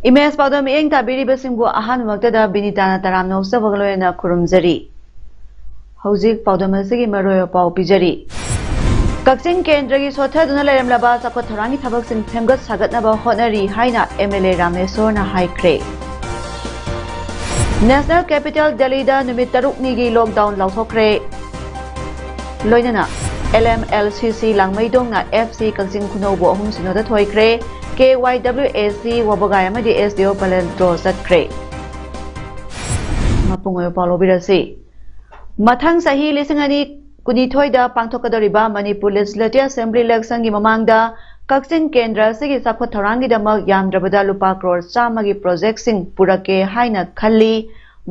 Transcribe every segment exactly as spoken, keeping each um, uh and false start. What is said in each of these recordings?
Image ꯄꯥꯎꯗꯝ ꯃꯤꯠꯌꯦꯡ ꯇꯥꯕꯤꯔꯤꯕꯁꯤꯡꯕꯨ ꯑꯍꯥꯟꯕꯃꯛꯇꯗ ꯕꯤꯅꯤꯇꯥꯅ ꯇꯔꯥꯝꯅ ꯑꯣꯛꯆꯕꯒ ꯂꯣꯏꯅꯅ ꯈꯨꯔꯨꯝꯖꯔꯤ꯫ ꯍꯧꯖꯤꯛ ꯄꯥꯎꯗꯝ ꯑꯁꯤꯒꯤ ꯃꯔꯨꯑꯣꯏꯕ ꯄꯥꯎ ꯄꯤꯖꯔꯤ꯫ ꯀꯛꯆꯤꯡ ꯀꯦꯟꯗ꯭ꯔꯒꯤ ꯁꯣꯠꯊꯗꯨꯅ ꯂꯩꯔꯝꯂꯕ ꯆꯥꯎꯈꯠ ꯊꯧꯔꯥꯡꯒꯤ ꯊꯕꯛꯁꯤꯡ ꯁꯦꯝꯒꯠ ꯁꯥꯒꯠꯅꯕ ꯍꯣꯠꯅꯔꯤ ꯍꯥꯏꯅ ꯑꯦꯝ ꯑꯦꯜ ꯑꯦ ꯔꯥꯃꯦꯁꯣꯔꯅ ꯍꯥꯏꯈ꯭ꯔꯦ꯫ ꯅꯦꯁꯅꯦꯜ ꯀꯦꯄꯤꯇꯦꯜ ꯗꯦꯜꯂꯤꯗ ꯅꯨꯃꯤꯠ ꯇꯔꯨꯛꯅꯤꯒꯤ ꯂꯣꯛꯗꯥꯎꯟ ꯂꯥꯎꯊꯣꯛꯈ꯭ꯔꯦ꯫ ꯂꯣꯏꯅꯅ ꯑꯦꯜ ꯑꯦꯝ ꯑꯦꯜ ꯁꯤ ꯁꯤ ꯂꯥꯡꯃꯩꯗꯣꯡꯅ ꯑꯦꯐ ꯁꯤ ꯀꯛꯆꯤꯡ ꯈꯨꯅꯧꯕꯨ ꯑꯍꯨꯝ ꯁꯤꯅꯣꯗ ꯊꯣꯏꯈ꯭ꯔꯦ꯫ ꯀꯦ ꯋꯥꯏ ꯗꯕ꯭ꯂꯤꯎ ꯑꯦ ꯁꯤ ꯋꯥꯕꯒꯥꯏ ꯑꯃꯗꯤ ꯑꯦꯁ ꯗꯤ ꯑꯣ ꯄꯂꯦꯜ ꯗ꯭ꯔꯣ ꯆꯠꯈ꯭ꯔꯦ꯫ ꯃꯄꯨꯡ ꯑꯣꯏꯕ ꯄꯥꯎ ꯂꯧꯕꯤꯔꯁꯤ꯫ ꯃꯊꯪ ꯆꯍꯤ ꯂꯤꯁꯤꯡ ꯑꯅꯤ ꯀꯨꯟꯅꯤꯊꯣꯏꯗ ꯄꯥꯡꯊꯣꯛꯀꯗꯧꯔꯤꯕ ꯃꯅꯤꯄꯨꯔ ꯂꯦꯖꯤꯁꯂꯦꯇꯤꯚ ꯑꯦꯁꯦꯝꯕ꯭ꯂꯤ ꯏꯂꯦꯛꯁꯟꯒꯤ ꯃꯃꯥꯡꯗ ꯀꯛꯆꯤꯡ ꯀꯦꯟꯗ꯭ꯔ ꯑꯁꯤꯒꯤ ꯆꯥꯎꯈꯠ ꯊꯧꯔꯥꯡꯒꯤꯗꯃꯛ ꯌꯥꯝꯗ꯭ꯔꯕꯗ ꯂꯨꯄꯥ ꯀ꯭ꯔꯣꯔ ꯆꯥꯝꯃꯒꯤ ꯄ꯭ꯔꯣꯖꯦꯛꯁꯤꯡ ꯄꯨꯔꯛꯀꯦ ꯍꯥꯏꯅ ꯈꯜꯂꯤ꯫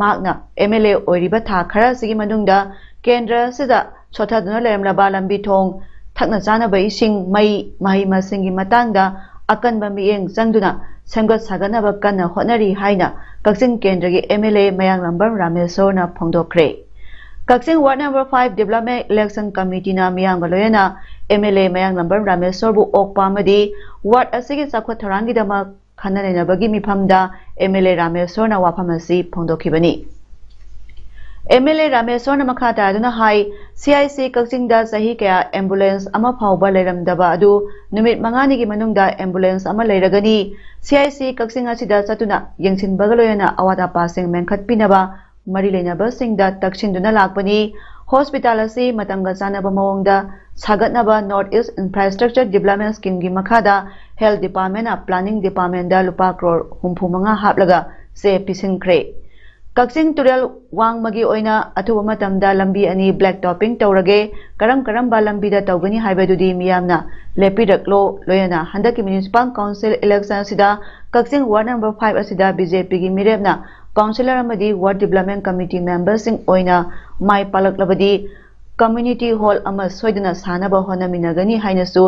ꯃꯍꯥꯛꯅ ꯑꯦꯝ ꯑꯦꯜ ꯑꯦ ꯑꯣꯏꯔꯤꯕ ꯊꯥ ꯈꯔꯁꯤꯒꯤ ꯃꯅꯨꯡꯗ ꯀꯦꯟꯗ꯭ꯔ ꯑꯁꯤꯗ ꯁꯣꯠꯊꯗꯨꯅ ꯂꯩꯔꯝꯂꯕ ꯂꯝꯕꯤ ꯊꯣꯡ, ꯊꯛꯅ ꯆꯥꯅꯕ ꯏꯁꯤꯡ, ꯃꯩ, ꯃꯍꯩ ꯃꯁꯤꯡꯒꯤ ꯃꯇꯥꯡꯗ ꯑꯀꯟꯕ ꯃꯤꯠꯌꯦꯡ ꯆꯪꯗꯨꯅ ꯁꯦꯝꯒꯠ ꯁꯥꯒꯠꯅꯕ ꯀꯟꯅ ꯍꯣꯠꯅꯔꯤ ꯍꯥꯏꯅ ꯀꯛꯆꯤꯡ ꯀꯦꯟꯗ꯭ꯔꯒꯤ ꯑꯦꯝ ꯑꯦꯜ ꯑꯦ ꯃꯌꯥꯡꯂꯝꯕꯝ ꯔꯥꯃꯦꯁꯣꯔꯅ ꯐꯣꯡꯗꯣꯛꯈ꯭ꯔꯦ꯫ Kakching ward number five development election ꯀꯃꯤꯇꯤꯅ ꯃꯤꯌꯥꯝꯒ ꯂꯣꯏꯅꯅ ꯑꯦꯝ ꯑꯦꯜ ꯑꯦ ꯃꯌꯥꯡꯂꯝꯕꯝ ꯔꯥꯃꯦꯁꯣꯔꯕꯨ ꯑꯣꯛꯄ ꯑꯃꯗꯤ ꯋꯥꯔꯗ ꯑꯁꯤꯒꯤ ꯆꯥꯎꯈꯠ ꯊꯧꯔꯥꯡꯒꯤꯗꯃꯛ ꯈꯟꯅ ꯅꯩꯅꯕꯒꯤ ꯃꯤꯐꯝꯗ ꯑꯦꯝ ꯑꯦꯜ ꯑꯦ ꯔꯥꯃꯦꯁꯣꯔꯅ ꯋꯥꯐꯝ ꯑꯁꯤ ꯐꯣꯡꯗꯣꯛꯈꯤꯕꯅꯤ꯫ ꯑꯦꯝ ꯑꯦꯜ ꯑꯦ ꯔꯥꯃꯦꯁꯣꯔꯅ ꯃꯈꯥ ꯇꯥꯗꯨꯅ ꯍꯥꯏ, ꯁꯤ ꯑꯥꯏ ꯁꯤ ꯀꯛꯆꯤꯡꯗ ꯆꯍꯤ ꯀꯌꯥ ꯑꯦꯝꯕꯨꯂꯦꯟꯁ ꯑꯃ ꯐꯥꯎꯕ ꯂꯩꯔꯝꯗꯕ ꯑꯗꯨ ꯅꯨꯃꯤꯠ ꯃꯉꯥꯅꯤꯒꯤ ꯃꯅꯨꯡꯗ ꯑꯦꯝꯕꯨꯂꯦꯟꯁ ꯑꯃ ꯂꯩꯔꯒꯅꯤ꯫ ꯁꯤ ꯑꯥꯏ ꯁꯤ ꯀꯛꯆꯤꯡ ꯑꯁꯤꯗ ꯆꯠꯇꯨꯅ ꯌꯦꯡꯁꯤꯟꯕꯒ ꯂꯣꯏꯅꯅ ꯑꯋꯥꯠ ꯑꯄꯥꯁꯤꯡ ꯃꯦꯟꯈꯠꯄꯤꯅꯕ ꯃꯔꯤ ꯂꯩꯅꯕꯁꯤꯡꯗ ꯇꯛꯁꯤꯟꯗꯨꯅ ꯂꯥꯛꯄꯅꯤ꯫ ꯍꯣꯁꯄꯤꯇꯥꯜ ꯑꯁꯤ ꯃꯇꯝꯒ ꯆꯥꯟꯅꯕ ꯃꯑꯣꯡꯗ ꯁꯥꯒꯠꯅꯕ ꯅꯣꯔꯠ ꯏꯁ ꯏꯟꯐ꯭ꯔꯥꯁ꯭ꯇ꯭ꯔꯛꯆꯔ ꯗꯤꯕ꯭ꯂꯞꯃꯦꯟ ꯁ꯭ꯀꯤꯝꯒꯤ ꯃꯈꯥꯗ ꯍꯦꯜꯊ ꯗꯤꯄꯥꯔꯠꯃꯦꯟꯅ ꯄ꯭ꯂꯥꯅꯤꯡ ꯗꯤꯄꯥꯔꯠꯃꯦꯟꯗ ꯂꯨꯄꯥ ꯀ꯭ꯔꯣꯔ ꯍꯨꯝꯐꯨ ꯃꯉꯥ ꯍꯥꯞꯂꯒ ꯆꯦ ꯄꯤꯁꯤꯟꯈ꯭ꯔꯦ꯫ ꯀꯛꯆꯤꯡ ꯇꯨꯔꯦꯜ ꯋꯥꯡꯃꯒꯤ ꯑꯣꯏꯅ ꯑꯊꯨꯕ ꯃꯇꯝꯗ ꯂꯝꯕꯤ ꯑꯅꯤ black topping ꯇꯧꯔꯒꯦ꯫ ꯀꯔꯝ ꯀꯔꯝꯕ ꯂꯝꯕꯤꯗ ꯇꯧꯒꯅꯤ ꯍꯥꯏꯕꯗꯨꯗꯤ ꯃꯤꯌꯥꯝꯅ ꯂꯦꯞꯄꯤꯔꯛꯂꯣ꯫ ꯂꯣꯏꯅꯅ ꯍꯟꯗꯛꯀꯤ municipal council election ꯑꯁꯤꯗ ꯀꯛꯆꯤꯡ ward number five ꯑꯁꯤꯗ BJPꯒꯤ ꯃꯤꯔꯦꯞꯅ councillor ꯑꯃꯗꯤ ward development committee memberꯁꯤꯡ ꯑꯣꯏꯅ ꯃꯥꯏ ꯄꯥꯛꯂꯛꯂꯕꯗꯤ community hall ꯑꯃ ꯁꯣꯏꯗꯅ ꯁꯥꯅꯕ ꯍꯣꯠꯅꯃꯤꯟꯅꯒꯅꯤ ꯍꯥꯏꯅꯁꯨ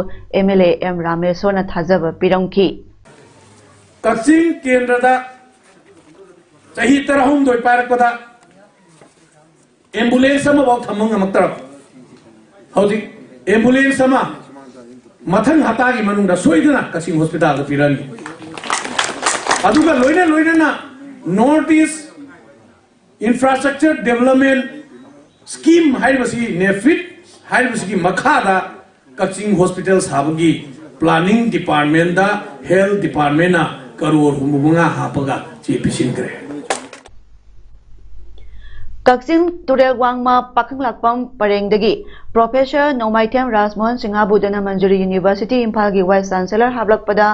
MLA ꯑꯦꯝ ꯔꯥꯃꯦꯁꯣꯔꯅ ꯊꯥꯖꯕ ꯄꯤꯔꯝꯈꯤ꯫ ꯀꯛꯆꯤꯡ ꯀꯦꯟꯗ꯭ꯔꯗ ꯆꯍꯤ ꯇꯔꯥꯍꯨꯝꯗꯣꯏ ꯄꯥꯏꯔꯛꯄꯗ ambulance ꯑꯃꯐꯥꯎ ꯊꯝꯕ ꯉꯝꯃꯛꯇ꯭ꯔꯕ, ꯍꯧꯖꯤꯛ ambulance ꯑꯃ ꯃꯊꯪ ꯍꯞꯇꯥꯒꯤ ꯃꯅꯨꯡꯗ ꯁꯣꯏꯗꯅ ꯀꯛꯆꯤꯡ hospitalꯗ ꯄꯤꯔꯛꯑꯅꯤ꯫ ꯑꯗꯨꯒ ꯂꯣꯏꯅ ꯂꯣꯏꯅꯅ North East Infrastructure Development Scheme ꯍꯥꯏꯔꯤꯕꯁꯤ, NEFID ꯍꯥꯏꯔꯤꯕꯁꯤꯒꯤ ꯃꯈꯥꯗ ꯀꯛꯆꯤꯡ hospital ꯁꯥꯕꯒꯤ planning departmentꯗ health departmentꯅ ꯀꯔꯣꯔ ꯍꯨꯝꯐꯨ ꯃꯉꯥ ꯍꯥꯞꯄꯒ ꯆꯦ ꯄꯤꯁꯤꯟꯈ꯭ꯔꯦ꯫ ꯀꯛꯆꯤꯡ ꯇꯨꯔꯦꯜ ꯋꯥꯡꯃ ꯄꯥꯈꯪꯂꯥꯛꯄꯝ ꯄꯔꯦꯡꯗꯒꯤ Professor ꯅꯣꯡꯃꯥꯏꯊꯦꯝ ꯔꯥꯖꯃꯣꯍꯟ ꯁꯤꯡꯍꯕꯨ ꯙꯅꯃꯟꯖꯨꯔꯤ University ꯏꯝꯐꯥꯜꯒꯤ Vice Chancellor ꯍꯥꯞꯂꯛꯄꯗ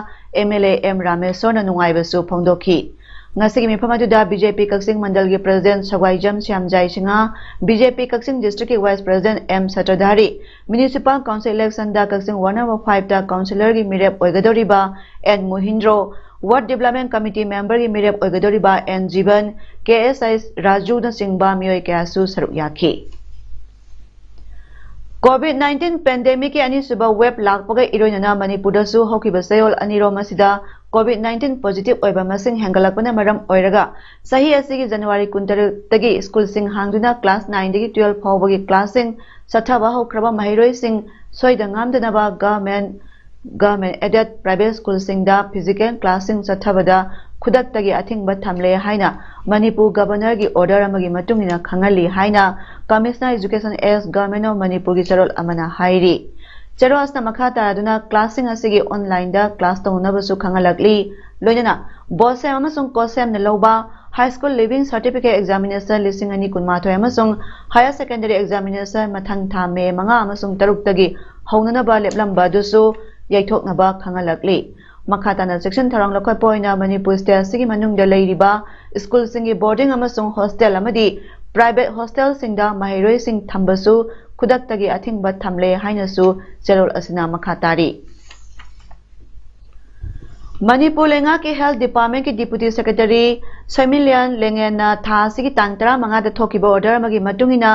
MLA ꯑꯦꯝ ꯔꯥꯃꯦꯁꯣꯔꯅ ꯅꯨꯡꯉꯥꯏꯕꯁꯨ ꯐꯣꯡꯗꯣꯛꯈꯤ꯫ ꯉꯁꯤꯒꯤ ꯃꯤꯐꯝ ꯑꯗꯨꯗ BJP ꯀꯛꯆꯤꯡ ꯃꯟꯗꯜꯒꯤ President ꯁꯒ꯭ꯋꯥꯏꯖꯝ ꯁ꯭ꯌꯥꯝꯖꯥꯏ ꯁꯤꯡꯍ, BJP ꯀꯛꯆꯤꯡ districtꯀꯤ Vice President ꯑꯦꯝ ꯁꯇ꯭ꯔꯙꯥꯔꯤ, Municipal Council electionꯗ ꯀꯛꯆꯤꯡ ward number fiveꯇ councillorꯒꯤ ꯃꯤꯔꯦꯞ ꯑꯣꯏꯒꯗꯧꯔꯤꯕ N Mohindro, Ward Development Committee memberꯒꯤ ꯃꯤꯔꯦꯞ ꯑꯣꯏꯒꯗꯧꯔꯤꯕ ꯑꯦꯟ ꯖꯤꯕꯟ, KSI ꯔꯥꯖꯨꯅꯆꯤꯡꯕ ꯃꯤꯑꯣꯏ ꯀꯌꯥꯁꯨ ꯁꯔꯨꯛ ꯌꯥꯈꯤ꯫ COVID nineteen pandemicꯀꯤ ꯑꯅꯤꯁꯨꯕ wave ꯂꯥꯛꯄꯒ ꯏꯔꯣꯏꯅꯅ ꯃꯅꯤꯄꯨꯔꯗꯁꯨ ꯍꯧꯈꯤꯕ ꯆꯌꯣꯜ ꯑꯅꯤꯔꯣꯝ ꯑꯁꯤꯗ COVID nineteen positive ꯑꯣꯏꯕ ꯃꯁꯤꯡ ꯍꯦꯟꯒꯠꯂꯛꯄꯅ ꯃꯔꯝ ꯑꯣꯏꯔꯒ ꯆꯍꯤ ꯑꯁꯤꯒꯤ January ꯀꯨꯟꯇꯔꯨꯛꯇꯒꯤ schoolꯁꯤꯡ ꯍꯥꯡꯗꯨꯅ class nineꯗꯒꯤ twelve ꯐꯥꯎꯕꯒꯤ classꯁꯤꯡ ꯆꯠꯊꯕ ꯍꯧꯈ꯭ꯔꯕ ꯃꯍꯩꯔꯣꯏꯁꯤꯡ ꯁꯣꯏꯗ ꯉꯥꯝꯗꯅꯕ government, government aided private schoolꯁꯤꯡꯗ physical classꯁꯤꯡ ꯆꯠꯊꯕꯗ ꯈꯨꯗꯛꯇꯒꯤ ꯑꯊꯤꯡꯕ ꯊꯝꯂꯦ ꯍꯥꯏꯅ ꯃꯅꯤꯄꯨꯔ Governorꯒꯤ order ꯑꯃꯒꯤ ꯃꯇꯨꯡ ꯏꯟꯅ ꯈꯪꯍꯜꯂꯤ ꯍꯥꯏꯅ Commissioner Education S Government of ꯃꯅꯤꯄꯨꯔꯒꯤ ꯆꯦꯔꯣꯜ ꯑꯃꯅ ꯍꯥꯏꯔꯤ꯫ ꯆꯦꯔꯣꯜ ꯑꯁꯤꯅ ꯃꯈꯥ ꯇꯥꯔꯗꯨꯅ classꯁꯤꯡ ꯑꯁꯤꯒꯤ onlineꯗ class ꯇꯧꯅꯕꯁꯨ ꯈꯪꯍꯜꯂꯛꯂꯤ꯫ ꯂꯣꯏꯅꯅ BOSEM ꯑꯃꯁꯨꯡ COHSEMꯅ ꯂꯧꯕ High School Leaving Certificate Examination ꯂꯤꯁꯤꯡ ꯑꯅꯤ ꯀꯨꯟꯃꯥꯊꯣꯏ ꯑꯃꯁꯨꯡ Higher Secondary Examination ꯃꯊꯪ ꯊꯥ May ꯃꯉꯥ ꯑꯃꯁꯨꯡ ꯇꯔꯨꯛꯇꯒꯤ ꯍꯧꯅꯅꯕ ꯂꯦꯞꯂꯝꯕ ꯑꯗꯨꯁꯨ ꯌꯩꯊꯣꯛꯅꯕ ꯈꯪꯍꯜꯂꯛꯂꯤ꯫ ꯃꯈꯥ ꯇꯥꯅ ꯆꯦꯛꯁꯤꯟ ꯊꯧꯔꯥꯡ ꯂꯧꯈꯠꯄ ꯑꯣꯏꯅ ꯃꯅꯤꯄꯨꯔ ꯁ꯭ꯇꯦꯠ ꯑꯁꯤꯒꯤ ꯃꯅꯨꯡꯗ ꯂꯩꯔꯤꯕ ꯁ꯭ꯀꯨꯜꯁꯤꯡꯒꯤ ꯕꯣꯔꯗꯤꯡ ꯑꯃꯁꯨꯡ ꯍꯣꯁꯇꯦꯜ ꯑꯃꯗꯤ ꯄ꯭ꯔꯥꯏꯚꯦꯠ ꯍꯣꯁꯇꯦꯜꯁꯤꯡꯗ ꯃꯍꯩꯔꯣꯏꯁꯤꯡ ꯊꯝꯕꯁꯨ ꯈꯨꯗꯛꯇꯒꯤ ꯑꯊꯤꯡꯕ ꯊꯝꯂꯦ ꯍꯥꯏꯅꯁꯨ ꯆꯦꯔꯣꯜ ꯑꯁꯤꯅ ꯃꯈꯥ ꯇꯥꯔꯤ꯫ ꯃꯅꯤꯄꯨꯔ ꯂꯩꯉꯥꯛꯀꯤ ꯍꯦꯜꯊ ꯗꯤꯄꯥꯔꯠꯃꯦꯟꯠꯀꯤ ꯗꯤꯄꯨꯇꯤ ꯁꯦꯀ꯭ꯔꯦꯇꯔꯤ ꯁꯃꯤꯂꯤꯌꯥꯟ ꯂꯦꯡꯉꯦꯟꯅ ꯊꯥ ꯑꯁꯤꯒꯤ ꯇꯥꯡ ꯇꯔꯥꯃꯉꯥꯗ ꯊꯣꯛꯈꯤꯕ ꯑꯣꯔꯗꯔ ꯑꯃꯒꯤ ꯃꯇꯨꯡ ꯏꯟꯅ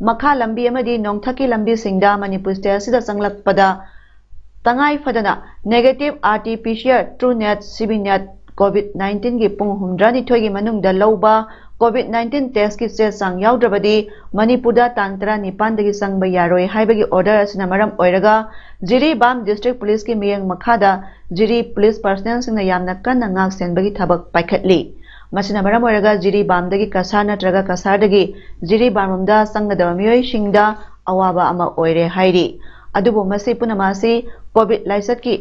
ꯃꯈꯥ ꯂꯝꯕꯤ ꯑꯃꯗꯤ ꯅꯣꯡꯊꯛꯀꯤ ꯂꯝꯕꯤꯁꯤꯡꯗ ꯃꯅꯤꯄꯨꯔ ꯁ꯭ꯇꯦꯠ ꯑꯁꯤꯗ ꯆꯪꯂꯛꯄꯗ ꯇꯉꯥꯏ ꯐꯗꯅ negative R T P C R, TrueNat, CBNat, COVID nineteen ꯒꯤ ꯄꯨꯡ ꯍꯨꯝꯗ꯭ꯔꯥꯅꯤꯊꯣꯏꯒꯤ ꯃꯅꯨꯡꯗ ꯂꯧꯕ COVID nineteen test ꯀꯤ ꯆꯦ ꯆꯥꯡ ꯌꯥꯎꯗ꯭ꯔꯕꯗꯤ ꯃꯅꯤꯄꯨꯔꯗ ꯇꯥꯡ ꯇꯔꯥꯅꯤꯄꯥꯟꯗꯒꯤ ꯆꯪꯕ ꯌꯥꯔꯣꯏ ꯍꯥꯏꯕꯒꯤ ꯑꯣꯔꯗꯔ ꯑꯁꯤꯅ ꯃꯔꯝ ꯑꯣꯏꯔꯒ ꯖꯤꯔꯤꯕꯥꯝ district police ꯀꯤ ꯃꯤꯠꯌꯦꯡ ꯃꯈꯥꯗ ꯖꯤꯔꯤ police personnel ꯁꯤꯡꯅ ꯌꯥꯝꯅ ꯀꯟꯅ ꯉꯥꯛ ꯁꯦꯟꯕꯒꯤ ꯊꯕꯛ ꯄꯥꯏꯈꯠꯂꯤ꯫ ꯃꯁꯤꯅ ꯃꯔꯝ ꯑꯣꯏꯔꯒ ꯖꯤꯔꯤꯕꯥꯝꯗꯒꯤ ꯀꯁꯥꯔ ꯅꯠꯇ꯭ꯔꯒ ꯀꯁꯥꯔꯗꯒꯤ ꯖꯤꯔꯤꯕꯥꯝꯔꯣꯝꯗ ꯆꯪꯒꯗꯕ ꯃꯤꯑꯣꯏꯁꯤꯡꯗ ꯑꯋꯥꯕ ꯑꯃ ꯑꯣꯏꯔꯦ ꯍꯥꯏꯔꯤ꯫ ꯑꯗꯨꯕꯨ ꯃꯁꯤ ꯄꯨꯝꯅꯃꯛ ꯑꯁꯤ COVID ꯂꯥꯏꯆꯠꯀꯤ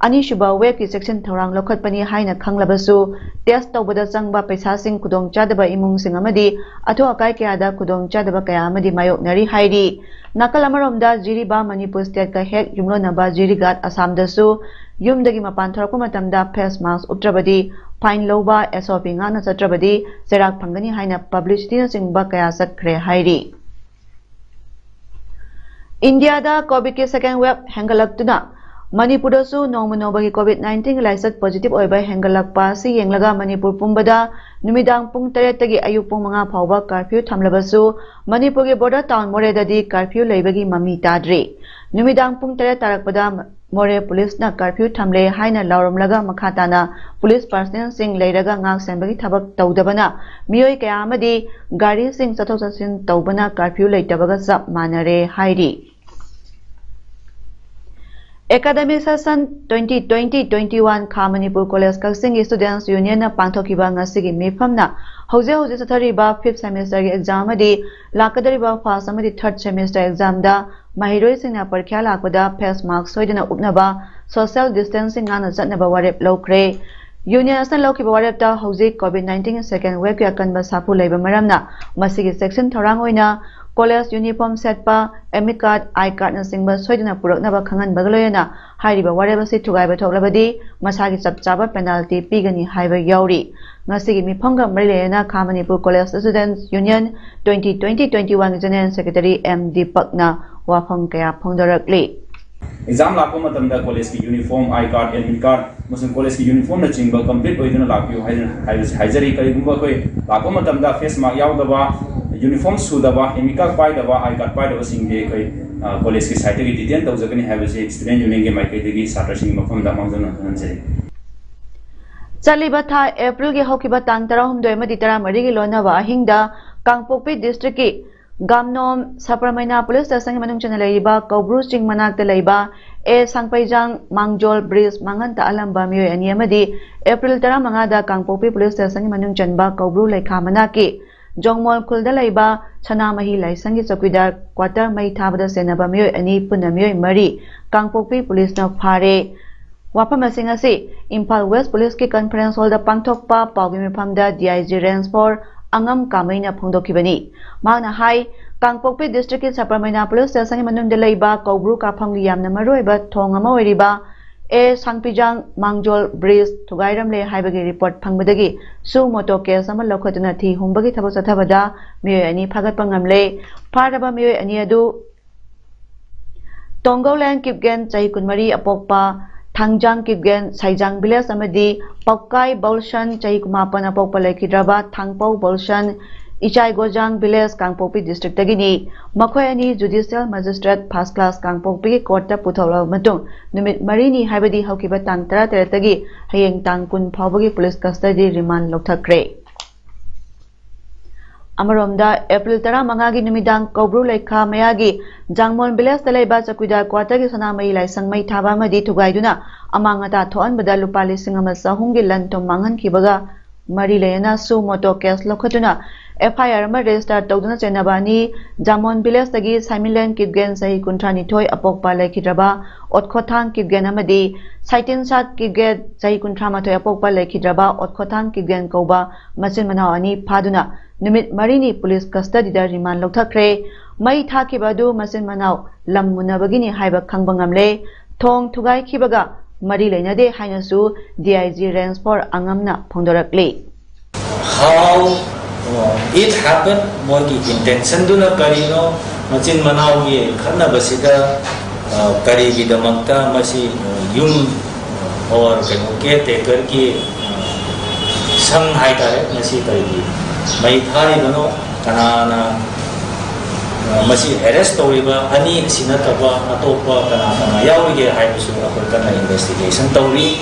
ꯑꯅꯤꯁꯨꯕ wave ꯀꯤ ꯆꯦꯛꯁꯤꯟ ꯊꯧꯔꯥꯡ ꯂꯧꯈꯠꯄꯅꯤ ꯍꯥꯏꯅ ꯈꯪꯂꯕꯁꯨ, test ꯇꯧꯕꯗ ꯆꯪꯕ ꯄꯩꯁꯥꯁꯤꯡ ꯈꯨꯗꯣꯡꯆꯥꯗꯕ ꯏꯃꯨꯡꯁꯤꯡ ꯑꯃꯗꯤ ꯑꯊꯨ ꯑꯀꯥꯏ ꯀꯌꯥꯗ ꯈꯨꯗꯣꯡꯆꯥꯗꯕ ꯀꯌꯥ ꯑꯃꯗꯤ ꯃꯥꯌꯣꯛꯅꯔꯤ ꯍꯥꯏꯔꯤ꯫ ꯅꯥꯀꯜ ꯑꯃꯔꯣꯝꯗ ꯖꯤꯔꯤꯕꯥꯝ ꯃꯅꯤꯄꯨꯔ state ꯀ ꯍꯦꯛ ꯌꯨꯝꯂꯣꯟꯅꯕ ꯖꯤꯔꯤꯒꯥꯠ ꯑꯁꯥꯝꯗꯁꯨ ꯌꯨꯝꯗꯒꯤ ꯃꯄꯥꯟ ꯊꯣꯔꯛꯄ ꯃꯇꯝꯗ face mask ꯎꯞꯇ꯭ꯔꯕꯗꯤ fine ꯂꯧꯕ, S O P ꯉꯥꯛꯅ ꯆꯠꯇ꯭ꯔꯕꯗꯤ ꯆꯩꯔꯥꯛ ꯐꯪꯒꯅꯤ ꯍꯥꯏꯅ publicity ꯅꯆꯤꯡꯕ ꯀꯌꯥ ꯆꯠꯈ꯭ꯔꯦ ꯍꯥꯏꯔꯤ꯫ ꯏꯟꯗꯤꯌꯥꯗ COVID ꯀꯤ second wave ꯍꯦꯟꯒꯠꯂꯛꯇꯨꯅ ꯃꯅꯤꯄꯨꯔꯗꯁꯨ ꯅꯣꯡꯃ ꯅꯣꯡꯃꯒꯤ COVID nineteen ꯒꯤ ꯂꯥꯏꯆꯠ positive ꯑꯣꯏꯕ ꯍꯦꯟꯒꯠꯂꯛꯄ ꯑꯁꯤ ꯌꯦꯡꯂꯒ ꯃꯅꯤꯄꯨꯔ ꯄꯨꯝꯕꯗ ꯅꯨꯃꯤꯗꯥꯡ ꯄꯨꯡ ꯇꯔꯦꯠꯇꯒꯤ ꯑꯌꯨꯛ ꯄꯨꯡ ꯃꯉꯥ ꯐꯥꯎꯕ curfew ꯊꯝꯂꯕꯁꯨ ꯃꯅꯤꯄꯨꯔꯒꯤ border town ꯃꯣꯔꯦꯗꯗꯤ curfew ꯂꯩꯕꯒꯤ ꯃꯃꯤ ꯇꯥꯗ꯭ꯔꯤ꯫ ꯅꯨꯃꯤꯗꯥꯡ ꯄꯨꯡ ꯇꯔꯦꯠ ꯇꯥꯔꯛꯄꯗ ꯃꯣꯔꯦ police ꯅ curfew ꯊꯝꯂꯦ ꯍꯥꯏꯅ ꯂꯥꯎꯔꯝꯂꯒ ꯃꯈꯥ ꯇꯥꯅ police personnel ꯁꯤꯡ ꯂꯩꯔꯒ ꯉꯥꯛ ꯁꯦꯟꯕꯒꯤ ꯊꯕꯛ ꯇꯧꯗꯕꯅ ꯃꯤꯑꯣꯏ ꯀꯌꯥ ꯑꯃꯗꯤ ꯒꯥꯔꯤꯁꯤꯡ ꯆꯠꯊꯣꯛ ꯆꯠꯁꯤꯟ ꯇꯧꯕꯅ curfew ꯂꯩꯇꯕꯒ ꯆꯞ ꯃꯥꯟꯅꯔꯦ ꯍꯥꯏꯔꯤ꯫ Academic session twenty twenty twenty one ꯈꯥ ꯃꯅꯤꯄꯨꯔ college ꯀꯛꯆꯤꯡꯒꯤ students union ꯅ ꯄꯥꯡꯊꯣꯛꯈꯤꯕ ꯉꯁꯤꯒꯤ ꯃꯤꯐꯝꯅ ꯍꯧꯖꯤꯛ ꯍꯧꯖꯤꯛ ꯆꯠꯊꯔꯤꯕ fifth semester ꯒꯤ exam ꯑꯃꯗꯤ ꯂꯥꯛꯀꯗꯧꯔꯤꯕ first ꯑꯃꯗꯤ third semester exam ꯗ ꯃꯍꯩꯔꯣꯏꯁꯤꯡꯅ ꯄꯔꯤꯈ꯭ꯌꯥ ꯂꯥꯛꯄꯗ face mask ꯁꯣꯏꯗꯅ ꯎꯞꯅꯕ, social distancing ꯉꯥꯛꯅ ꯆꯠꯅꯕ ꯋꯥꯔꯦꯞ ꯂꯧꯈ꯭ꯔꯦ꯫ Union ꯑꯁꯤꯅ ꯂꯧꯈꯤꯕ ꯋꯥꯔꯦꯞꯇ ꯍꯧꯖꯤꯛ COVID nineteen ꯒꯤ second wave ꯀꯤ ꯑꯀꯟꯕ ꯁꯥꯐꯨ ꯂꯩꯕ ꯃꯔꯝꯅ ꯃꯁꯤꯒꯤ ꯆꯦꯛꯁꯤꯟ ꯊꯧꯔꯥꯡ ꯑꯣꯏꯅ ꯀꯣꯂꯦꯖ ꯌꯨꯅꯤꯐꯣꯔꯝ ꯁꯦꯠꯄ, ꯑꯦꯗꯃꯤꯠ ꯀꯥꯔꯗ, ꯑꯥꯏ ꯀꯥꯔꯗꯅꯆꯤꯡꯕ ꯁꯣꯏꯗꯅ ꯄꯨꯔꯛꯅꯕ ꯈꯪꯍꯟꯕꯒ ꯂꯣꯏꯅꯅ ꯍꯥꯏꯔꯤꯕ ꯋꯥꯔꯦꯞ ꯑꯁꯤ ꯊꯨꯒꯥꯏꯕ ꯊꯣꯛꯂꯕꯗꯤ ꯃꯁꯥꯒꯤ ꯆꯞ ꯆꯥꯕ ꯄꯦꯅꯥꯜꯇꯤ ꯄꯤꯒꯅꯤ ꯍꯥꯏꯕ ꯌꯥꯎꯔꯤ꯫ ꯉꯁꯤꯒꯤ ꯃꯤꯐꯝꯒ ꯃꯔꯤ ꯂꯩꯅꯅ ꯈꯥ Manipur college students union twenty twenty twenty one ꯒꯤ ꯖꯦꯅꯔꯦꯜ ꯁꯦꯀ꯭ꯔꯦꯇꯔꯤ ꯑꯦꯝ ꯗꯤꯄꯛꯅ ꯋꯥꯐꯝ ꯀꯌꯥ ꯐꯣꯡꯗꯣꯔꯛꯂꯤ꯫ ꯑꯦꯛꯖꯥꯝ ꯂꯥꯛꯄ ꯃꯇꯝꯗ ꯀꯣꯂꯦꯖꯀꯤ uniform, I card, admit card ꯑꯃꯁꯨꯡ ꯀꯣꯂꯦꯖꯀꯤ ꯌꯨꯅꯤꯐꯣꯔꯝꯅꯆꯤꯡꯕ ꯀꯝꯄ꯭ꯂꯤꯠ ꯑꯣꯏꯗꯨꯅ ꯂꯥꯛꯄꯤꯌꯨ ꯍꯥꯏꯗꯅ ꯍꯥꯏꯕꯁꯤ ꯍꯥꯏꯖꯔꯤ꯫ ꯀꯔꯤꯒꯨꯝꯕ ꯑꯩꯈꯣꯏ ꯂꯥꯛꯄ ꯃꯇꯝꯗ ꯐꯦꯁ ꯃꯥꯛ ꯌꯥꯎꯗꯕ, ꯌꯨꯅꯤꯐꯣꯔꯝ ꯁꯨꯗꯕ, ꯑꯦꯗꯃꯤꯠ ꯀꯥꯔꯗ ꯄꯥꯏꯗꯕ, ꯑꯥꯏ ꯀꯥꯔꯗ ꯄꯥꯏꯗꯕꯁꯤꯡꯗꯤ ꯑꯩꯈꯣꯏ, ꯑ, ꯀꯣꯂꯦꯖꯀꯤ ꯁꯥꯏꯠꯇꯒꯤ ꯗꯤꯇꯦꯟ ꯇꯧꯖꯒꯅꯤ ꯍꯥꯏꯕꯁꯤ ꯁ꯭ꯇꯨꯗꯦꯟꯠ ꯌꯨꯅꯤꯌꯟꯒꯤ ꯃꯥꯏꯀꯩꯗꯒꯤ ꯁꯥꯇ꯭ꯔꯁꯤꯡꯒꯤ ꯃꯐꯝꯗ ꯃꯥꯡꯖꯧꯅꯅ ꯈꯪꯍꯟꯖꯔꯤ꯫ ꯆꯠꯂꯤꯕ ꯊꯥ ꯑꯦꯄ꯭ꯔꯤꯜꯒꯤ ꯍꯧꯈꯤꯕ ꯇꯥꯡ ꯇꯔꯥꯍꯨꯝꯗꯣꯏ ꯑꯃꯗꯤ ꯇꯔꯥꯃꯔꯤꯒꯤ ꯂꯣꯟꯅꯕ ꯑꯍꯤꯡꯗ ꯀꯥꯡꯄꯣꯛꯄꯤ ꯗꯤꯁꯇ꯭ꯔꯤꯛꯀꯤ ꯒꯥꯝꯅꯣꯝ ꯁꯕꯔꯃꯩꯅꯥ ꯄꯨꯂꯤꯁ ꯁ꯭ꯇꯦꯁꯟꯒꯤ ꯃꯅꯨꯡ ꯆꯟꯅ ꯂꯩꯔꯤꯕ ꯀꯧꯕ꯭ꯔꯨ ꯆꯤꯡ ꯃꯅꯥꯛꯇ ꯂꯩꯕ ꯑꯦ ꯁꯥꯡꯄꯩꯖꯥꯡ ꯃꯥꯡꯖꯣꯜ ꯕ꯭ꯔꯤꯖ ꯃꯥꯡꯍꯟ ꯇꯥꯛꯍꯜꯂꯝꯕ ꯃꯤꯑꯣꯏ ꯑꯅꯤ ꯑꯃꯗꯤ ꯑꯦꯄ꯭ꯔꯤꯜ ꯇꯔꯥꯃꯉꯥꯗ ꯀꯥꯡꯄꯣꯛꯄꯤ ꯄꯨꯂꯤꯁ ꯁ꯭ꯇꯦꯁꯟꯒꯤ ꯃꯅꯨꯡ ꯆꯟꯕ ꯀꯧꯕ꯭ꯔꯨ ꯂꯩꯈꯥ ꯃꯅꯥꯛꯀꯤ ꯖꯣꯡꯃꯣꯜ ꯈꯨꯜꯗ ꯂꯩꯕ ꯁꯅꯥꯃꯍꯤ ꯂꯥꯏꯁꯪꯒꯤ ꯆꯧꯀꯤꯗꯥꯔ ꯀ꯭ꯋꯥꯇꯔ ꯃꯩ ꯊꯥꯕꯗ ꯁꯦꯟꯅꯕ ꯃꯤꯑꯣꯏ ꯑꯅꯤ, ꯄꯨꯟꯅ ꯃꯤꯑꯣꯏ ꯃꯔꯤ ꯀꯥꯡꯄꯣꯛꯄꯤ ꯄꯨꯂꯤꯁꯅ ꯐꯥꯔꯦ꯫ ꯋꯥꯐꯝꯁꯤꯡ ꯑꯁꯤ ꯏꯝꯐꯥꯜ ꯋꯦꯁ ꯄꯨꯂꯤꯁꯀꯤ ꯀꯟꯐꯔꯦꯟꯁ ꯍꯣꯜꯗ ꯄꯥꯡꯊꯣꯛꯄ ꯄꯥꯎꯒꯤ ꯃꯤꯐꯝꯗ D I G range four ꯑꯉꯝ ꯀꯥꯃꯩꯅ ꯐꯣꯡꯗꯣꯛꯈꯤꯕꯅꯤ꯫ ꯃꯍꯥꯛꯅ ꯍꯥꯏ, ꯀꯥꯡꯄꯣꯛꯄꯤ ꯗꯤꯁꯇ꯭ꯔꯤꯛꯀꯤ ꯁꯕꯔꯃꯩꯅꯥ ꯄꯨꯂꯤꯁ ꯁ꯭ꯇꯦꯁꯟꯒꯤ ꯃꯅꯨꯡꯗ ꯂꯩꯕ ꯀꯧꯕ꯭ꯔꯨ ꯀꯥꯐꯝꯒꯤ ꯌꯥꯝꯅ ꯃꯔꯨꯑꯣꯏꯕ ꯊꯣꯡ ꯑꯃ ꯑꯣꯏꯔꯤꯕ ꯑꯦ ꯁꯥꯡꯄꯤꯖꯥꯡ ꯃꯥꯡꯖꯣꯜ ꯕ꯭ꯔꯤꯖ ꯊꯨꯒꯥꯏꯔꯝꯂꯦ ꯍꯥꯏꯕꯒꯤ ꯔꯤꯄꯣꯔꯠ ꯐꯪꯕꯗꯒꯤ ꯁꯨ ꯃꯣꯇꯣ ꯀꯦꯁ ꯑꯃ ꯂꯧꯈꯠꯇꯨꯅ ꯊꯤ ꯍꯨꯝꯕꯒꯤ ꯊꯕꯛ ꯆꯠꯊꯕꯗ ꯃꯤꯑꯣꯏ ꯑꯅꯤ ꯐꯥꯒꯠꯄ ꯉꯝꯂꯦ꯫ ꯐꯥꯔꯕ ꯃꯤꯑꯣꯏ ꯑꯅꯤ ꯑꯗꯨ ꯇꯣꯡꯒꯧꯂꯦꯟ ꯀꯤꯞꯒꯦꯟ, ꯆꯍꯤ ꯀꯨꯟꯃꯔꯤ, ꯑꯄꯣꯛꯄ ꯊꯥꯡꯖꯥꯡ ꯀꯤꯞꯒꯦꯟ, ꯁꯥꯏꯖꯥꯡ ꯚꯤꯂꯦꯖ, ꯑꯃꯗꯤ ꯄꯧꯀꯥꯏ ꯕꯧꯜꯁꯟ, ꯆꯍꯤ ꯀꯨꯟꯃꯥꯄꯟ, ꯑꯄꯣꯛꯄ ꯂꯩꯈꯤꯗ꯭ꯔꯕ ꯊꯥꯡꯄꯧ ꯕꯧꯜꯁꯟ, ꯏꯆꯥꯏꯒꯣꯖꯥꯡ ꯚꯤꯂꯦꯖ, ꯀꯥꯡꯄꯣꯛꯄꯤ ꯗꯤꯁꯇ꯭ꯔꯤꯛꯇꯒꯤꯅꯤ꯫ ꯃꯈꯣꯏ ꯑꯅꯤ ꯖꯨꯗꯤꯁꯤꯌꯦꯜ ꯃꯦꯖꯤꯁꯇ꯭ꯔꯦꯠ ꯐꯥꯔꯁ ꯀ꯭ꯂꯥꯁ ꯀꯥꯡꯄꯣꯛꯄꯤꯒꯤ ꯀꯣꯔꯠꯇ ꯄꯨꯊꯣꯛꯂꯕ ꯃꯇꯨꯡ ꯅꯨꯃꯤꯠ ꯃꯔꯤꯅꯤ, ꯍꯥꯏꯕꯗꯤ ꯍꯧꯈꯤꯕ ꯇꯥꯡ ꯇꯔꯥꯇꯔꯦꯠꯇꯒꯤ ꯍꯌꯦꯡ ꯇꯥꯡ ꯀꯨꯟ ꯐꯥꯎꯕꯒꯤ ꯄꯨꯂꯤꯁ ꯀꯁꯇꯗꯤ ꯔꯤꯃꯥꯟ ꯂꯧꯊꯈ꯭ꯔꯦ꯫ ꯑꯃꯔꯣꯝꯗ, ꯑꯦꯄ꯭ꯔꯤꯜ ꯇꯔꯥꯃꯉꯥꯒꯤ ꯅꯨꯃꯤꯗꯥꯡ ꯀꯧꯕ꯭ꯔꯨ ꯂꯩꯈꯥ ꯃꯌꯥꯒꯤ ꯖꯥꯡꯃꯣꯟ ꯚꯤꯂꯦꯖꯇ ꯂꯩꯕ ꯆꯧꯀꯤꯗꯥꯔ ꯀ꯭ꯋꯥꯇꯔꯒꯤ ꯁꯅꯥꯃꯍꯤ ꯂꯥꯏꯁꯪ ꯃꯩ ꯊꯥꯕ ꯑꯃꯗꯤ ꯊꯨꯒꯥꯏꯗꯨꯅ ꯑꯃꯥꯡ ꯑꯇꯥ ꯊꯣꯛꯍꯟꯕꯗ ꯂꯨꯄꯥ ꯂꯤꯁꯤꯡ ꯑꯃ ꯆꯍꯨꯝꯒꯤ ꯂꯟ ꯊꯨꯝ ꯃꯥꯡꯍꯟꯈꯤꯕꯒ ꯃꯔꯤ ꯂꯩꯅꯅ ꯁꯨ ꯃꯣꯇꯣ ꯀꯦꯁ ꯂꯧꯈꯠꯇꯨꯅ ꯑꯦꯐ ꯑꯥꯏ ꯑꯥꯔ ꯑꯃ ꯔꯦꯖꯤꯁꯇꯥꯔ ꯇꯧꯗꯨꯅ ꯆꯦꯟꯅꯕ ꯑꯅꯤ, ꯖꯥꯃꯣꯟ ꯚꯤꯂꯦꯖꯇꯒꯤ ꯁꯥꯏꯃꯤꯂꯦꯟ ꯀꯤꯞꯒꯦꯟ, ꯆꯍꯤ ꯀꯨꯟꯊ꯭ꯔꯥꯅꯤꯊꯣꯏ, ꯑꯄꯣꯛꯄ ꯂꯩꯈꯤꯗ꯭ꯔꯕ ꯑꯣꯠꯈꯣꯊꯥꯡ ꯀꯤꯞꯒꯦꯟ ꯑꯃꯗꯤ ꯁꯥꯏꯇꯤꯟꯁꯥꯠ ꯀꯤꯞꯒꯦꯟ, ꯆꯍꯤ ꯀꯨꯟꯊ꯭ꯔꯥꯃꯥꯊꯣꯏ, ꯑꯄꯣꯛꯄ ꯂꯩꯈꯤꯗ꯭ꯔꯕ ꯑꯣꯠꯈꯣꯊꯥꯡ ꯀꯤꯞꯒꯦꯟ ꯀꯧꯕ ꯃꯆꯤꯟ ꯃꯅꯥꯎ ꯑꯅꯤ ꯐꯥꯗꯨꯅ ꯅꯨꯃꯤꯠ ꯃꯔꯤꯅꯤ ꯄꯨꯂꯤꯁ ꯀꯁꯇꯗꯤꯗ ꯔꯤꯃꯥꯟ ꯂꯧꯊꯈ꯭ꯔꯦ꯫ ꯃꯩ ꯊꯥꯈꯤꯕ ꯑꯗꯨ ꯃꯆꯤꯟ ꯃꯅꯥꯎ ꯂꯝ ꯃꯨꯟꯅꯕꯒꯤꯅꯤ ꯍꯥꯏꯕ ꯈꯪꯕ ꯉꯝꯂꯦ꯫ ꯊꯣꯡ ꯊꯨꯒꯥꯏꯈꯤꯕꯒ ꯃꯔꯤ ꯂꯩꯅꯗꯦ ꯍꯥꯏꯅꯁꯨ D I G Range four ꯑꯉꯝꯅ ꯐꯣꯡꯗꯣꯔꯛꯂꯤ꯫ How uh, it happened, ꯃꯣꯏꯒꯤ ꯏꯟꯇꯦꯟꯁꯟꯗꯨꯅ ꯀꯔꯤꯅꯣ, ꯃꯆꯤꯟ ꯃꯅꯥꯎꯒꯤ ꯈꯠꯅꯕꯁꯤꯗ ꯑ, ꯀꯔꯤꯒꯤꯗꯃꯛꯇ ꯃꯁꯤ ꯑ, ꯌꯨꯝ ꯑꯣꯔ ꯀꯩꯅꯣ ꯀꯦꯌꯔ ꯇꯦꯀꯔꯒꯤ ꯁꯪ ꯍꯥꯏꯇꯥꯔꯦ, ꯃꯁꯤ ꯀꯔꯤꯒꯤ ꯃꯩ ꯊꯥꯔꯤꯕꯅꯣ, ꯀꯅꯥꯅ ꯑ, ꯃꯁꯤ ꯑꯦꯔꯦꯁ ꯇꯧꯔꯤꯕ ꯑꯅꯤ ꯑꯁꯤ ꯅꯠꯇꯕ ꯑꯇꯣꯞꯄ ꯀꯅꯥ ꯀꯅꯥ ꯌꯥꯎꯔꯤꯒꯦ ꯍꯥꯏꯕꯁꯨ ꯑꯩꯈꯣꯏ ꯀꯟꯅ ꯏꯟꯚꯦꯁꯇꯤꯒꯦꯁꯟ ꯇꯧꯔꯤ꯫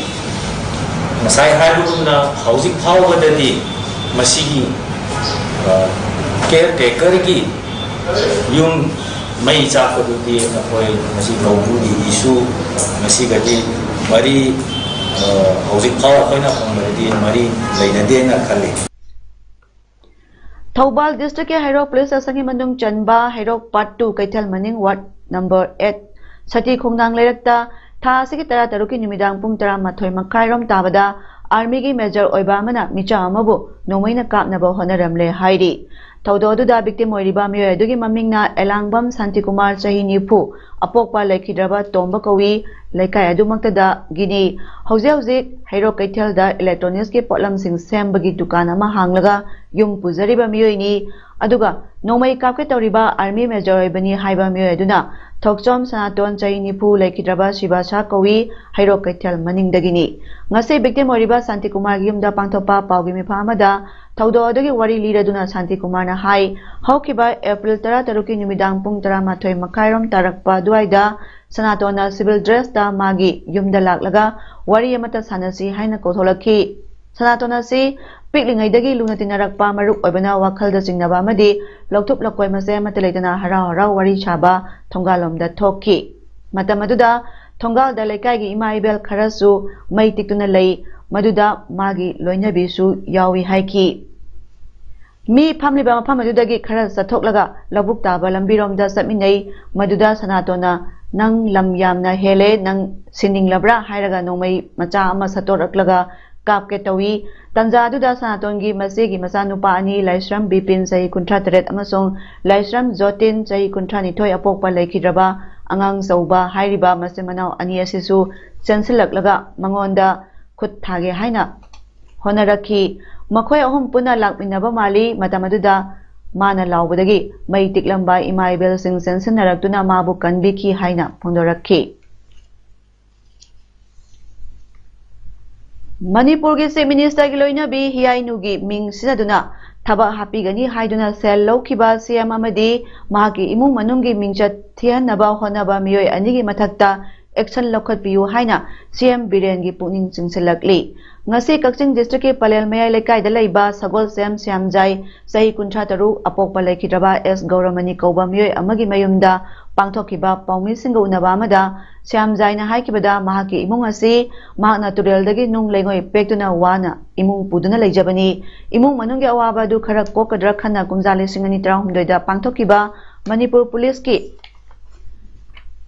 ꯉꯁꯥꯏ ꯍꯥꯏꯕꯒꯨꯝꯅ ꯍꯧꯖꯤꯛ ꯐꯥꯎꯕꯗꯗꯤ ꯃꯁꯤꯒꯤ ꯀꯦꯌꯔ ꯇꯦꯀꯔꯒꯤ ꯌꯨꯝ ꯃꯩ ꯆꯥꯛꯄꯗꯨꯗꯤ ꯑꯩꯈꯣꯏ ꯉꯁꯤ ꯀꯧꯕ꯭ꯔꯨꯒꯤ ꯏꯁꯨ ꯉꯁꯤꯒꯗꯤ ꯃꯔꯤ ꯑ, ꯍꯧꯖꯤꯛ ꯐꯥꯎ ꯑꯩꯈꯣꯏꯅ ꯐꯪꯕꯗꯗꯤ ꯃꯔꯤ ꯂꯩꯅꯗꯦꯅ ꯈꯜꯂꯤ꯫ ꯊꯧꯕꯥꯜ ꯗꯤꯁꯇ꯭ꯔꯤꯛꯀꯤ ꯍꯩꯔꯣꯛ ꯄꯨꯂꯤꯁ ꯁ꯭ꯇꯦꯁꯟꯒꯤ ꯃꯅꯨꯡ ꯆꯟꯕ ꯍꯩꯔꯣꯛ ꯄꯥꯔꯠ ꯇꯨ ꯀꯩꯊꯦꯜ ꯃꯅꯤꯡ ꯋꯥꯔꯗ ꯅꯝꯕꯔ ꯑꯦꯠ ꯁꯇꯤ ꯈꯣꯡꯅꯥꯡ ꯂꯩꯔꯛꯇ ꯊꯥ ꯑꯁꯤꯒꯤ ꯇꯔꯥꯇꯔꯨꯛꯀꯤ ꯅꯨꯃꯤꯗꯥꯡ ꯄꯨꯡ ꯇꯔꯥꯃꯥꯊꯣꯏ ꯃꯈꯥꯏꯔꯣꯝ ꯇꯥꯕꯗ ꯑꯥꯔꯃꯤꯒꯤ ꯃꯦꯖꯔ ꯑꯣꯏꯕ ꯑꯃꯅ ꯃꯤꯆꯝ ꯑꯃꯕꯨ ꯅꯣꯡꯃꯩꯅ ꯀꯥꯞꯅꯕ ꯍꯣꯠꯅꯔꯝꯂꯦ ꯍꯥꯏꯔꯤ꯫ ꯊꯧꯗꯣꯛ ꯑꯗꯨꯗ ꯚꯤꯛꯇꯤꯝ ꯑꯣꯏꯔꯤꯕ ꯃꯤꯑꯣꯏ ꯑꯗꯨꯒꯤ ꯃꯃꯤꯡꯅ ꯑꯦꯂꯥꯡꯕꯝ ꯁꯥꯟꯇꯤꯀꯨꯃꯥꯔ, ꯆꯍꯤ ꯅꯤꯐꯨ, ꯑꯄꯣꯛꯄ ꯂꯩꯈꯤꯗ꯭ꯔꯕ ꯇꯣꯝꯕ ꯀꯧꯏ, ꯂꯩꯀꯥꯏ ꯑꯗꯨꯃꯛꯇꯗꯒꯤꯅꯤ꯫ ꯍꯧꯖꯤꯛ ꯍꯧꯖꯤꯛ ꯍꯩꯔꯣꯛ ꯀꯩꯊꯦꯜꯗ ꯏꯂꯦꯛꯇ꯭ꯔꯣꯅꯤꯛꯁꯀꯤ ꯄꯣꯠꯂꯝꯁꯤꯡ ꯁꯦꯝꯕꯒꯤ ꯗꯨꯀꯥꯟ ꯑꯃ ꯍꯥꯡꯂꯒ ꯌꯨꯝ ꯄꯨꯖꯔꯤꯕ ꯃꯤꯑꯣꯏꯅꯤ꯫ ꯑꯗꯨꯒ ꯅꯣꯡꯃꯩ ꯀꯥꯞꯀꯦ ꯇꯧꯔꯤꯕ ꯑꯥꯔꯃꯤ ꯃꯦꯖꯔ ꯑꯣꯏꯕꯅꯤ ꯍꯥꯏꯕ ꯃꯤꯑꯣꯏ ꯑꯗꯨꯅ ꯊꯣꯛꯆꯣꯝ ꯁꯅꯥꯇꯣꯟ, ꯆꯍꯤ ꯅꯤꯐꯨ, ꯂꯩꯈꯤꯗ꯭ꯔꯕ ꯁꯤꯕꯥꯁꯥ ꯀꯧꯏ, ꯍꯩꯔꯣꯛ ꯀꯩꯊꯦꯜ ꯃꯅꯤꯡꯗꯒꯤꯅꯤ꯫ ꯉꯁꯤ ꯚꯤꯛꯇꯤꯝ ꯑꯣꯏꯔꯤꯕ ꯁꯥꯟꯇꯤꯀꯨꯃꯥꯔꯒꯤ ꯌꯨꯝꯗ ꯄꯥꯡꯊꯣꯛꯄ ꯄꯥꯎꯒꯤ ꯃꯤꯐꯝ ꯑꯃꯗ ꯊꯧꯗꯣꯛ ꯑꯗꯨꯒꯤ ꯋꯥꯔꯤ ꯂꯤꯔꯗꯨꯅ ꯁꯥꯟꯇꯤꯀꯨꯃꯥꯔꯅ ꯍꯥꯏ, ꯍꯧꯈꯤꯕ ꯑꯦꯄ꯭ꯔꯤꯜ ꯇꯔꯥꯇꯔꯨꯛꯀꯤ ꯅꯨꯃꯤꯗꯥꯡ ꯄꯨꯡ ꯇꯔꯥꯃꯥꯊꯣꯏ ꯃꯈꯥꯏꯔꯣꯝ ꯇꯥꯔꯛꯄ ꯑꯗꯨꯋꯥꯏꯗ ꯁꯅꯥꯇꯣꯟꯅ ꯁꯤꯚꯤꯜ ꯗ꯭ꯔꯦꯁꯇ ꯃꯥꯒꯤ ꯌꯨꯝꯗ ꯂꯥꯛꯂꯒ ꯋꯥꯔꯤ ꯑꯃꯠꯇ ꯁꯥꯟꯅꯁꯤ ꯍꯥꯏꯅ ꯀꯧꯊꯣꯛꯂꯛꯈꯤ꯫ ꯁꯅꯥꯇꯣꯟ ꯑꯁꯤ ꯄꯤꯛꯂꯤꯉꯩꯗꯒꯤ ꯂꯨꯅ ꯇꯤꯟꯅꯔꯛꯄ ꯃꯔꯨꯞ ꯑꯣꯏꯕꯅ ꯋꯥꯈꯜꯗ ꯆꯤꯡꯅꯕ ꯑꯃꯗꯤ ꯂꯧꯊꯨꯞ ꯂꯧꯀꯣꯏ ꯃꯆꯩ ꯑꯃꯠꯇ ꯂꯩꯇꯅ ꯍꯔꯥꯎ ꯍꯔꯥꯎ ꯋꯥꯔꯤ ꯁꯥꯕ ꯊꯣꯡꯒꯥꯜꯂꯣꯝꯗ ꯊꯣꯛꯈꯤ꯫ ꯃꯇꯝ ꯑꯗꯨꯗ ꯊꯣꯡꯒꯥꯜꯗ ꯂꯩꯀꯥꯏꯒꯤ ꯏꯃꯥ ꯏꯕꯦꯜ ꯈꯔꯁꯨ ꯃꯩ ꯇꯤꯛꯇꯨꯅ ꯂꯩ, ꯃꯗꯨꯗ ꯃꯥꯒꯤ ꯂꯣꯏꯅꯕꯤꯁꯨ ꯌꯥꯎꯏ ꯍꯥꯏꯈꯤ꯫ ꯃꯤ ꯐꯝꯂꯤꯕ ꯃꯐꯝ ꯑꯗꯨꯗꯒꯤ ꯈꯔ ꯆꯠꯊꯣꯛꯂꯒ ꯂꯧꯕꯨꯛ ꯇꯥꯕ ꯂꯝꯕꯤꯔꯣꯝꯗ ꯆꯠꯃꯤꯟꯅꯩ꯫ ꯃꯗꯨꯗ ꯁꯅꯥꯇꯣꯟꯅ, "ꯅꯪ ꯂꯝ ꯌꯥꯝꯅ ꯍꯦꯜꯂꯦ, ꯅꯪ ꯁꯤꯅꯤꯡꯂꯕ꯭ꯔꯥ?" ꯍꯥꯏꯔꯒ ꯅꯣꯡꯃꯩ ꯃꯆꯥ ꯑꯃ ꯁꯠꯇꯣꯔꯛꯂꯒ ꯀꯥꯞꯀꯦ ꯇꯧꯏ꯫ ꯇꯥꯟꯖꯥ ꯑꯗꯨꯗ ꯁꯅꯥꯇꯣꯟꯒꯤ ꯃꯆꯦꯒꯤ ꯃꯆꯥꯅꯨꯄꯥ ꯑꯅꯤ, ꯂꯥꯏꯁ꯭ꯔꯝ ꯕꯤꯄꯤꯟ, ꯆꯍꯤ ꯀꯨꯟꯊ꯭ꯔꯥ ꯇꯔꯦꯠ, ꯑꯃꯁꯨꯡ ꯂꯥꯏꯁ꯭ꯔꯝ ꯖꯣꯇꯤꯟ, ꯆꯍꯤ ꯀꯨꯟꯊ꯭ꯔꯥ ꯅꯤꯊꯣꯏ, ꯑꯄꯣꯛꯄ ꯂꯩꯈꯤꯗ꯭ꯔꯕ ꯑꯉꯥꯡ ꯆꯧꯕ ꯍꯥꯏꯔꯤꯕ ꯃꯆꯤꯟ ꯃꯅꯥꯎ ꯑꯅꯤ ꯑꯁꯤꯁꯨ ꯆꯦꯟꯁꯤꯜꯂꯛꯂꯒ ꯃꯉꯣꯟꯗ ꯈꯨꯠ ꯊꯥꯒꯦ ꯍꯥꯏꯅ ꯍꯣꯠꯅꯔꯛꯈꯤ꯫ ꯃꯈꯣꯏ ꯑꯍꯨꯝ ꯄꯨꯟꯅ ꯂꯥꯛꯃꯤꯟꯅꯕ ꯃꯥꯜꯂꯤ꯫ ꯃꯇꯝ ꯑꯗꯨꯗ ꯃꯥꯅ ꯂꯥꯎꯕꯗꯒꯤ ꯃꯩ ꯇꯤꯛꯂꯝꯕ ꯏꯃꯥ ꯏꯕꯦꯜꯁꯤꯡ ꯆꯦꯟꯁꯤꯟꯅꯔꯛꯇꯨꯅ ꯃꯥꯕꯨ ꯀꯟꯕꯤꯈꯤ ꯍꯥꯏꯅ ꯐꯣꯡꯗꯣꯔꯛꯈꯤ꯫ ꯃꯅꯤꯄꯨꯔꯒꯤ Chief Minister ꯒꯤ ꯂꯣꯏꯅꯕꯤ ꯍꯤꯌꯥꯏꯅꯨꯒꯤ ꯃꯤꯡ ꯁꯤꯖꯤꯟꯅꯗꯨꯅ ꯊꯕꯛ ꯍꯥꯞꯄꯤꯒꯅꯤ ꯍꯥꯏꯗꯨꯅ ꯁꯦꯜ ꯂꯧꯈꯤꯕ ꯁꯤ ꯑꯦꯝ ꯑꯃꯗꯤ ꯃꯍꯥꯛꯀꯤ ꯏꯃꯨꯡ ꯃꯅꯨꯡꯒꯤ ꯃꯤꯡꯆꯠ ꯊꯤꯍꯟꯅꯕ ꯍꯣꯠꯅꯕ ꯃꯤꯑꯣꯏ ꯑꯅꯤꯒꯤ ꯃꯊꯛꯇ action ꯂꯧꯈꯠꯄꯤꯌꯨ ꯍꯥꯏꯅ ꯁꯤ ꯑꯦꯝ ꯕꯤꯔꯦꯟꯒꯤ ꯄꯨꯛꯅꯤꯡ ꯆꯤꯡꯁꯤꯜꯂꯛꯂꯤ꯫ ꯉꯁꯤ ꯀꯛꯆꯤꯡ district ꯀꯤ ꯄꯂꯦꯜ ꯃꯌꯥꯏ ꯂꯩꯀꯥꯏꯗ ꯂꯩꯕ ꯁꯒꯣꯜꯁꯦꯝ ꯁ꯭ꯌꯥꯝꯖꯥꯏ, ꯆꯍꯤ ꯀꯨꯟꯊ꯭ꯔꯥ ꯇꯔꯨꯛ, ꯑꯄꯣꯛꯄ ꯂꯩꯈꯤꯗ꯭ꯔꯕ ꯑꯦꯁ ꯒꯧꯔꯃꯅꯤ ꯀꯧꯕ ꯃꯤꯑꯣꯏ ꯑꯃꯒꯤ ꯃꯌꯨꯝꯗ ꯄꯥꯡꯊꯣꯛꯈꯤꯕ ꯄꯥꯎꯃꯤꯁꯤꯡꯒ ꯎꯅꯕ ꯑꯃꯗ ꯁ꯭ꯌꯥꯝꯖꯥꯏꯅ ꯍꯥꯏꯈꯤꯕꯗ ꯃꯍꯥꯛꯀꯤ ꯏꯃꯨꯡ ꯑꯁꯤ ꯃꯍꯥꯛꯅ ꯇꯨꯔꯦꯜꯗꯒꯤ ꯅꯨꯡ ꯂꯩꯉꯣꯏ ꯄꯦꯛꯇꯨꯅ ꯋꯥꯅ ꯏꯃꯨꯡ ꯄꯨꯗꯨꯅ ꯂꯩꯖꯕꯅꯤ꯫ ꯏꯃꯨꯡ ꯃꯅꯨꯡꯒꯤ ꯑꯋꯥꯕ ꯑꯗꯨ ꯈꯔ ꯀꯣꯛꯀꯗ꯭ꯔꯥ ꯈꯟꯅ ꯀꯨꯝꯖꯥ ꯂꯤꯁꯤꯡ ꯑꯅꯤ ꯇꯔꯥꯍꯨꯝꯗꯣꯏꯗ ꯄꯥꯡꯊꯣꯛꯈꯤꯕ ꯃꯅꯤꯄꯨꯔ ꯄꯨꯂꯤꯁꯀꯤ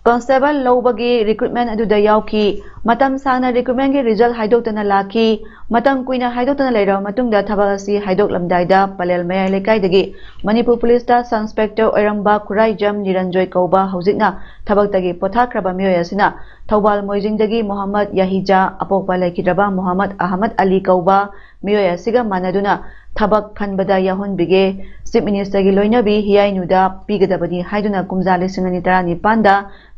constable ꯂꯧꯕꯒꯤ recruitment ꯑꯗꯨꯗ ꯌꯥꯎꯈꯤ꯫ ꯃꯇꯝ ꯁꯥꯡꯅ recruitment ꯀꯤ result ꯍꯥꯏꯗꯣꯛꯇꯅ ꯂꯥꯛꯈꯤ꯫ ꯃꯇꯝ ꯀꯨꯏꯅ ꯍꯥꯏꯗꯣꯛꯇꯅ ꯂꯩꯔꯕ ꯃꯇꯨꯡꯗ ꯊꯕꯛ ꯑꯁꯤ ꯍꯥꯏꯗꯣꯛꯂꯝꯗꯥꯏꯗ ꯄꯂꯦꯜ ꯃꯌꯥꯏ ꯂꯩꯀꯥꯏꯗꯒꯤ ꯃꯅꯤꯄꯨꯔ ꯄꯨꯂꯤꯁꯇ sub inspector ꯑꯣꯏꯔꯝꯕ ꯈꯨꯔꯥꯏꯖꯝ ꯅꯤꯔꯟꯖꯣꯏ ꯀꯧꯕ ꯍꯧꯖꯤꯛꯅ ꯊꯕꯛꯇꯒꯤ ꯄꯣꯊꯥꯈ꯭ꯔꯕ ꯃꯤꯑꯣꯏ ꯑꯁꯤꯅ ꯊꯧꯕꯥꯜ ꯃꯣꯏꯖꯤꯡꯗꯒꯤ ꯃꯣꯍꯝꯃꯗ ꯌꯥꯍꯤꯖꯥ, ꯑꯄꯣꯛꯄ ꯂꯩꯈꯤꯗ꯭ꯔꯕ ꯃꯣꯍꯝꯃꯗ ꯑꯍꯃꯗ ꯑꯂꯤ ꯀꯧꯕ ꯃꯤꯑꯣꯏ ꯑꯁꯤꯒ ꯃꯥꯟꯅꯗꯨꯅ ꯊꯕꯛ ꯈꯟꯕꯗ ꯌꯥꯎꯍꯟꯕꯤꯒꯦ꯫ Chief Minister ꯒꯤ ꯂꯣꯏꯅꯕꯤ ꯍꯤꯌꯥꯏꯅꯨꯗ ꯄꯤꯒꯗꯕꯅꯤ ꯍꯥꯏꯗꯨꯅ ꯀꯨꯝꯖꯥ ꯂꯤꯁꯤꯡ ꯑꯅꯤ ꯇꯔꯥꯅꯤꯄꯥꯟꯗ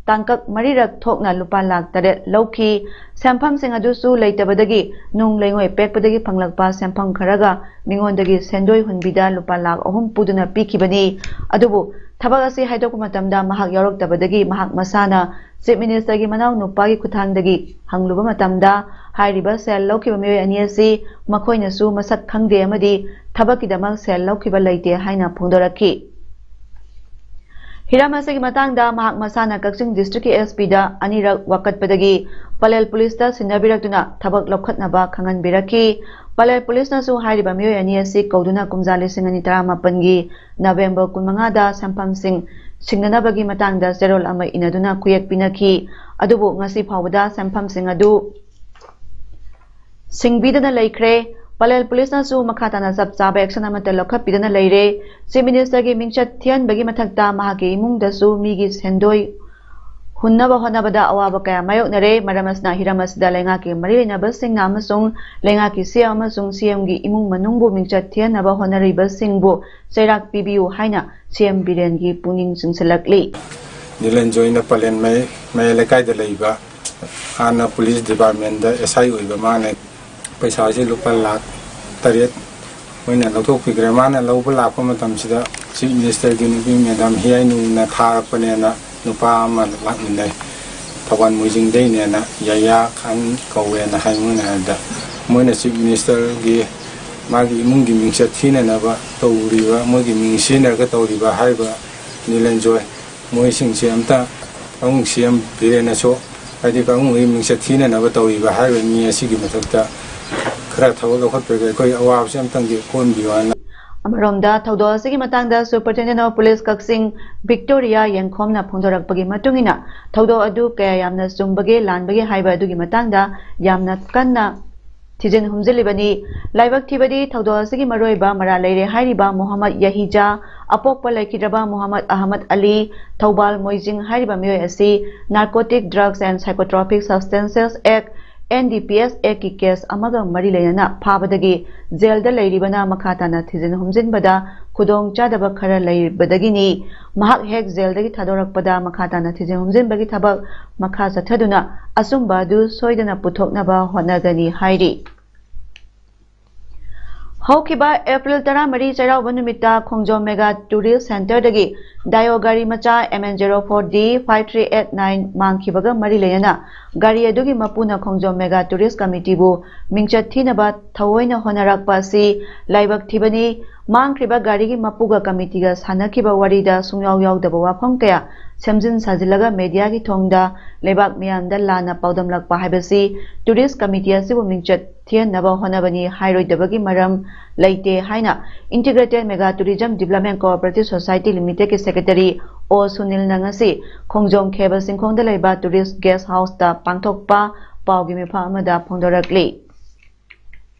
ꯇꯥꯡꯀꯛ ꯃꯔꯤꯔꯛ ꯊꯣꯛꯅ ꯂꯨꯄꯥ ꯂꯥꯈ ꯇꯔꯦꯠ ꯂꯧꯈꯤ꯫ ꯁꯦꯟꯐꯝꯁꯤꯡ ꯑꯗꯨꯁꯨ ꯂꯩꯇꯕꯗꯒꯤ ꯅꯨꯡ ꯂꯩꯉꯣꯏ ꯄꯦꯛꯄꯗꯒꯤ ꯐꯪꯂꯛꯄ ꯁꯦꯟꯐꯝ ꯈꯔꯒ ꯃꯤꯉꯣꯟꯗꯒꯤ ꯁꯦꯟꯗꯣꯏ ꯍꯨꯟꯕꯤꯗ ꯂꯨꯄꯥ ꯂꯥꯈ ꯑꯍꯨꯝ ꯄꯨꯗꯨꯅ ꯄꯤꯈꯤꯕꯅꯤ꯫ ꯑꯗꯨꯕꯨ ꯊꯕꯛ ꯑꯁꯤ ꯍꯥꯏꯗꯣꯛꯄ ꯃꯇꯝꯗ ꯃꯍꯥꯛ ꯌꯥꯎꯔꯛꯇꯕꯗꯒꯤ ꯃꯍꯥꯛ ꯃꯁꯥꯅ Chief Minister ꯒꯤ ꯃꯅꯥꯎ ꯅꯨꯄꯥꯒꯤ ꯈꯨꯠꯊꯥꯡꯗꯒꯤ ꯍꯪꯂꯨꯕ ꯃꯇꯝꯗ ꯍꯥꯏꯔꯤꯕ ꯁꯦꯜ ꯂꯧꯈꯤꯕ ꯃꯤꯑꯣꯏ ꯑꯅꯤ ꯑꯁꯤ ꯃꯈꯣꯏꯅꯁꯨ ꯃꯁꯛ ꯈꯪꯗꯦ ꯑꯃꯗꯤ ꯊꯕꯛꯀꯤꯗꯃꯛ ꯁꯦꯜ ꯂꯧꯈꯤꯕ ꯂꯩꯇꯦ ꯍꯥꯏꯅ ꯐꯣꯡꯗꯣꯔꯛꯈꯤ꯫ ꯍꯤꯔꯝ ꯑꯁꯤꯒꯤ ꯃꯇꯥꯡꯗ ꯃꯍꯥꯛ ꯃꯁꯥꯅ ꯀꯛꯆꯤꯡ district ꯀꯤ S P ꯗ ꯑꯅꯤꯔꯛ ꯋꯥꯀꯠꯄꯗꯒꯤ ꯄꯂꯦꯜ ꯄꯨꯂꯤꯁꯇ ꯁꯤꯟꯅꯕꯤꯔꯛꯇꯨꯅ ꯊꯕꯛ ꯂꯧꯈꯠꯅꯕ ꯈꯪꯍꯟꯕꯤꯔꯛꯈꯤ꯫ ꯄꯂꯦꯜ ꯄꯨꯂꯤꯁꯅꯁꯨ ꯍꯥꯏꯔꯤꯕ ꯃꯤꯑꯣꯏ ꯑꯅꯤ ꯑꯁꯤ ꯀꯧꯗꯨꯅ ꯀꯨꯝꯖꯥ ꯂꯤꯁꯤꯡ ꯑꯅꯤ ꯇꯔꯥꯃꯥꯄꯟꯒꯤ November ꯀꯨꯟꯃꯉꯥꯗ ꯁꯦꯟꯐꯝꯁꯤꯡ ꯁꯤꯡꯅꯅꯕꯒꯤ ꯃꯇꯥꯡꯗ ꯆꯦꯔꯣꯜ ꯑꯃ ꯏꯅꯗꯨꯅ ꯈꯨꯌꯦꯛ ꯄꯤꯅꯈꯤ꯫ ꯑꯗꯨꯕꯨ ꯉꯁꯤ ꯐꯥꯎꯕꯗ ꯁꯦꯟꯐꯝꯁꯤꯡ ꯑꯗꯨ ꯁꯤꯡꯕꯤꯗꯅ ꯂꯩꯈ꯭ꯔꯦ꯫ ꯄꯂꯦꯜ ꯄꯨꯂꯤꯁꯅꯁꯨ ꯃꯈꯥ ꯇꯥꯅ ꯆꯞ ꯆꯥꯕ action ꯑꯃꯠꯇ ꯂꯧꯈꯠꯄꯤꯗꯅ ꯂꯩꯔꯦ꯫ Chief Ministerꯒꯤ ꯃꯤꯡꯆꯠ ꯊꯤꯍꯟꯕꯒꯤ ꯃꯊꯛꯇ ꯃꯍꯥꯛꯀꯤ ꯏꯃꯨꯡꯗꯁꯨ ꯃꯤꯒꯤ ꯁꯦꯟꯗꯣꯏ ꯍꯨꯟꯅꯕ ꯍꯣꯠꯅꯕꯗ ꯑꯋꯥꯕ ꯀꯌꯥ ꯃꯥꯌꯣꯛꯅꯔꯦ꯫ ꯃꯔꯝ ꯑꯁꯤꯅ ꯍꯤꯔꯝ ꯑꯁꯤꯗ ꯂꯩꯉꯥꯛꯀꯤ ꯃꯔꯤ ꯂꯩꯅꯕꯁꯤꯡꯅ ꯑꯃꯁꯨꯡ ꯂꯩꯉꯥꯛꯀꯤ CM ꯑꯃꯁꯨꯡ CMꯒꯤ ꯏꯃꯨꯡ ꯃꯅꯨꯡꯕꯨ ꯃꯤꯡꯆꯠ ꯊꯤꯍꯟꯅꯕ ꯍꯣꯠꯅꯔꯤꯕꯁꯤꯡꯕꯨ ꯆꯩꯔꯥꯛ ꯄꯤꯕꯤꯌꯨ ꯍꯥꯏꯅ CM ꯕꯤꯔꯦꯟꯒꯤ ꯄꯨꯛꯅꯤꯡ ꯆꯤꯡꯁꯤꯜꯂꯛꯂꯤ꯫ ꯅꯤꯂꯟꯖꯣꯏꯅ ꯄꯂꯦꯟ ꯃꯌꯥꯏ ꯂꯩꯀꯥꯏꯗ ꯂꯩꯕ ꯍꯥꯟꯅ ꯄꯨꯂꯤꯁ ꯗꯤꯄꯥꯔꯠꯃꯦꯟꯗ SI ꯑꯣꯏꯕ ꯃꯥꯅ ꯄꯩꯁꯥꯁꯤ ꯂꯨꯄꯥ ꯂꯥꯈ ꯇꯔꯦꯠ ꯃꯣꯏꯅ ꯂꯧꯊꯣꯛꯄꯤꯈ꯭ꯔꯦ꯫ ꯃꯥꯅ ꯂꯧꯕ ꯂꯥꯛꯄ ꯃꯇꯝꯁꯤꯗ Chief Ministerꯒꯤ ꯅꯨꯄꯤ ꯃꯦꯗꯥꯝ ꯍꯤꯌꯥꯏꯅꯨꯅ ꯊꯥꯔꯛꯄꯅꯦꯅ ꯅꯨꯄꯥ ꯑꯃ ꯂꯥꯛꯃꯤꯟꯅꯩ꯫ ꯊꯧꯕꯥꯜ ꯃꯣꯏꯖꯤꯡꯗꯩꯅꯦꯅ ꯌꯥꯌꯥ ꯈꯥꯟ ꯀꯧꯋꯦꯅ ꯍꯥꯏ꯫ ꯃꯣꯏꯅ ꯍꯥꯏꯕꯗ ꯃꯣꯏꯅ Chief Ministerꯒꯤ ꯃꯥꯒꯤ ꯏꯃꯨꯡꯒꯤ ꯃꯤꯡꯆꯠ ꯊꯤꯅꯅꯕ ꯇꯧꯔꯤꯕ, ꯃꯣꯏꯒꯤ ꯃꯤꯡ ꯁꯤꯖꯤꯟꯅꯔꯒ ꯇꯧꯔꯤꯕ ꯍꯥꯏꯔꯤꯕ ꯅꯤꯂꯟꯖꯣꯏ ꯃꯣꯏꯁꯤꯡꯁꯦ ꯑꯝꯇ ꯀꯥꯡꯕꯨ CM ꯕꯤꯔꯦꯟꯅꯁꯨ ꯍꯥꯏꯗꯤ ꯀꯥꯡꯕꯨꯒꯤ ꯃꯤꯡꯆꯠ ꯊꯤꯅꯅꯕ ꯇꯧꯔꯤꯕ ꯍꯥꯏꯔꯤꯕ ꯃꯤ ꯑꯁꯤꯒꯤ ꯃꯊꯛꯇ ꯈꯔ ꯊꯕꯛ ꯂꯧꯈꯠꯄꯤꯔꯒ ꯑꯩꯈꯣꯏ ꯑꯋꯥꯕꯁꯤ ꯑꯝꯇꯪꯗꯤ ꯀꯣꯟꯕꯤꯌꯨ ꯍꯥꯏꯅ꯫ ꯑꯃꯔꯣꯝꯗ ꯊꯧꯗꯣꯛ ꯑꯁꯤꯒꯤ ꯃꯇꯥꯡꯗ Superintendent of Police ꯀꯛꯆꯤꯡ ꯚꯤꯛꯇꯣꯔꯤꯌꯥ ꯌꯦꯡꯈꯣꯝꯅ ꯐꯣꯡꯗꯣꯔꯛꯄꯒꯤ ꯃꯇꯨꯡꯏꯟꯅ ꯊꯧꯗꯣꯛ ꯑꯗꯨ ꯀꯌꯥ ꯌꯥꯝꯅ ꯆꯨꯝꯕꯒꯦ ꯂꯥꯟꯕꯒꯦ ꯍꯥꯏꯕ ꯑꯗꯨꯒꯤ ꯃꯇꯥꯡꯗ ꯌꯥꯝꯅ ꯀꯟꯅ ꯊꯤꯖꯤꯟ ꯍꯨꯝꯖꯤꯜꯂꯤꯕꯅꯤ꯫ ꯂꯥꯏꯕꯛ ꯊꯤꯕꯗꯤ ꯊꯧꯗꯣꯛ ꯑꯁꯤꯒꯤ ꯃꯔꯨꯑꯣꯏꯕ ꯃꯔꯥꯜ ꯂꯩꯔꯦ ꯍꯥꯏꯔꯤꯕ ꯃꯣꯍꯝꯃꯗ ꯌꯍꯤꯖꯥ, ꯑꯄꯣꯛꯄ ꯂꯩꯈꯤꯗ꯭ꯔꯕ ꯃꯣꯍꯝꯃꯗ ꯑꯍꯃꯗ ꯑꯂꯤ, ꯊꯧꯕꯥꯜ ꯃꯣꯏꯖꯤꯡ ꯍꯥꯏꯔꯤꯕ ꯃꯤꯑꯣꯏ ꯑꯁꯤ Narcotic Drugs and Psychotropic Substances Act, NDPS Actꯀꯤ case ꯑꯃꯒ ꯃꯔꯤ ꯂꯩꯅꯅ ꯐꯥꯕꯗꯒꯤ ꯖꯦꯜꯗ ꯂꯩꯔꯤꯕꯅ ꯃꯈꯥ ꯇꯥꯅ ꯊꯤꯖꯤꯟ ꯍꯨꯝꯖꯤꯟꯕꯗ ꯈꯨꯗꯣꯡ ꯆꯥꯗꯕ ꯈꯔ ꯂꯩꯕꯗꯒꯤꯅꯤ꯫ ꯃꯍꯥꯛ ꯍꯦꯛ ꯖꯦꯜꯗꯒꯤ ꯊꯥꯗꯣꯔꯛꯄꯗ ꯃꯈꯥ ꯇꯥꯅ ꯊꯤꯖꯤꯟ ꯍꯨꯝꯖꯤꯟꯕꯒꯤ ꯊꯕꯛ ꯃꯈꯥ ꯆꯠꯊꯗꯨꯅ ꯑꯆꯨꯝꯕ ꯑꯗꯨ ꯁꯣꯏꯗꯅ ꯄꯨꯊꯣꯛꯅꯕ ꯍꯣꯠꯅꯒꯅꯤ ꯍꯥꯏꯔꯤ꯫ ꯍꯧꯈꯤꯕ ꯑꯦꯄ꯭ꯔꯤꯜ ꯇꯔꯥꯃꯔꯤ ꯆꯩꯔꯥꯎꯕ ꯅꯨꯃꯤꯠꯇ ꯈꯣꯡꯖꯣꯝ Mega Tourist Centreꯗꯒꯤ Dio ꯒꯥꯔꯤ ꯃꯆꯥ MN zero four D five three eight nine ꯃꯥꯡꯈꯤꯕꯒ ꯃꯔꯤ ꯂꯩꯅꯅ ꯒꯥꯔꯤ ꯑꯗꯨꯒꯤ ꯃꯄꯨꯅ ꯈꯣꯡꯖꯣꯝ Mega Tourist Committeeꯕꯨ ꯃꯤꯡꯆꯠ ꯊꯤꯅꯕ ꯊꯑꯣꯏꯅ ꯍꯣꯠꯅꯔꯛꯄ ꯑꯁꯤ ꯂꯥꯏꯕꯛ ꯊꯤꯕꯅꯤ꯫ ꯃꯥꯡꯈ꯭ꯔꯤꯕ ꯒꯥꯔꯤꯒꯤ ꯃꯄꯨꯒ committeeꯒ ꯁꯥꯟꯅꯈꯤꯕ ꯋꯥꯔꯤꯗ ꯁꯨꯡꯌꯥꯎ ꯌꯥꯎꯗꯕ ꯋꯥꯐꯝ ꯀꯌꯥ ꯁꯦꯝꯖꯤꯟ ꯁꯥꯖꯤꯜꯂꯒ mediaꯒꯤ ꯊꯣꯡꯗ ꯂꯩꯕꯥꯛ ꯃꯤꯌꯥꯝꯗ ꯂꯥꯟꯅ ꯄꯥꯎꯗꯝꯂꯛꯄ ꯍꯥꯏꯕꯁꯤ tourist committee ꯑꯁꯤꯕꯨ ꯃꯤꯡꯆꯠ ꯊꯤꯍꯟꯅꯕ ꯍꯣꯠꯅꯕꯅꯤ ꯍꯥꯏꯔꯣꯏꯗꯕꯒꯤ ꯃꯔꯝ ꯂꯩꯇꯦ ꯍꯥꯏꯅ Integrated Mega Tourism Development Cooperative Society Limitedꯀꯤ Secretary O ꯁꯨꯅꯤꯜꯅ ꯉꯁꯤ ꯈꯣꯡꯖꯣꯝ ꯈꯦꯕ ꯆꯤꯡꯈꯣꯡꯗ ꯂꯩꯕ Tourist Guest Houseꯇ ꯄꯥꯡꯊꯣꯛꯄ ꯄꯥꯎꯒꯤ ꯃꯤꯐꯝ ꯑꯃꯗ ꯐꯣꯡꯗꯣꯔꯛꯂꯤ꯫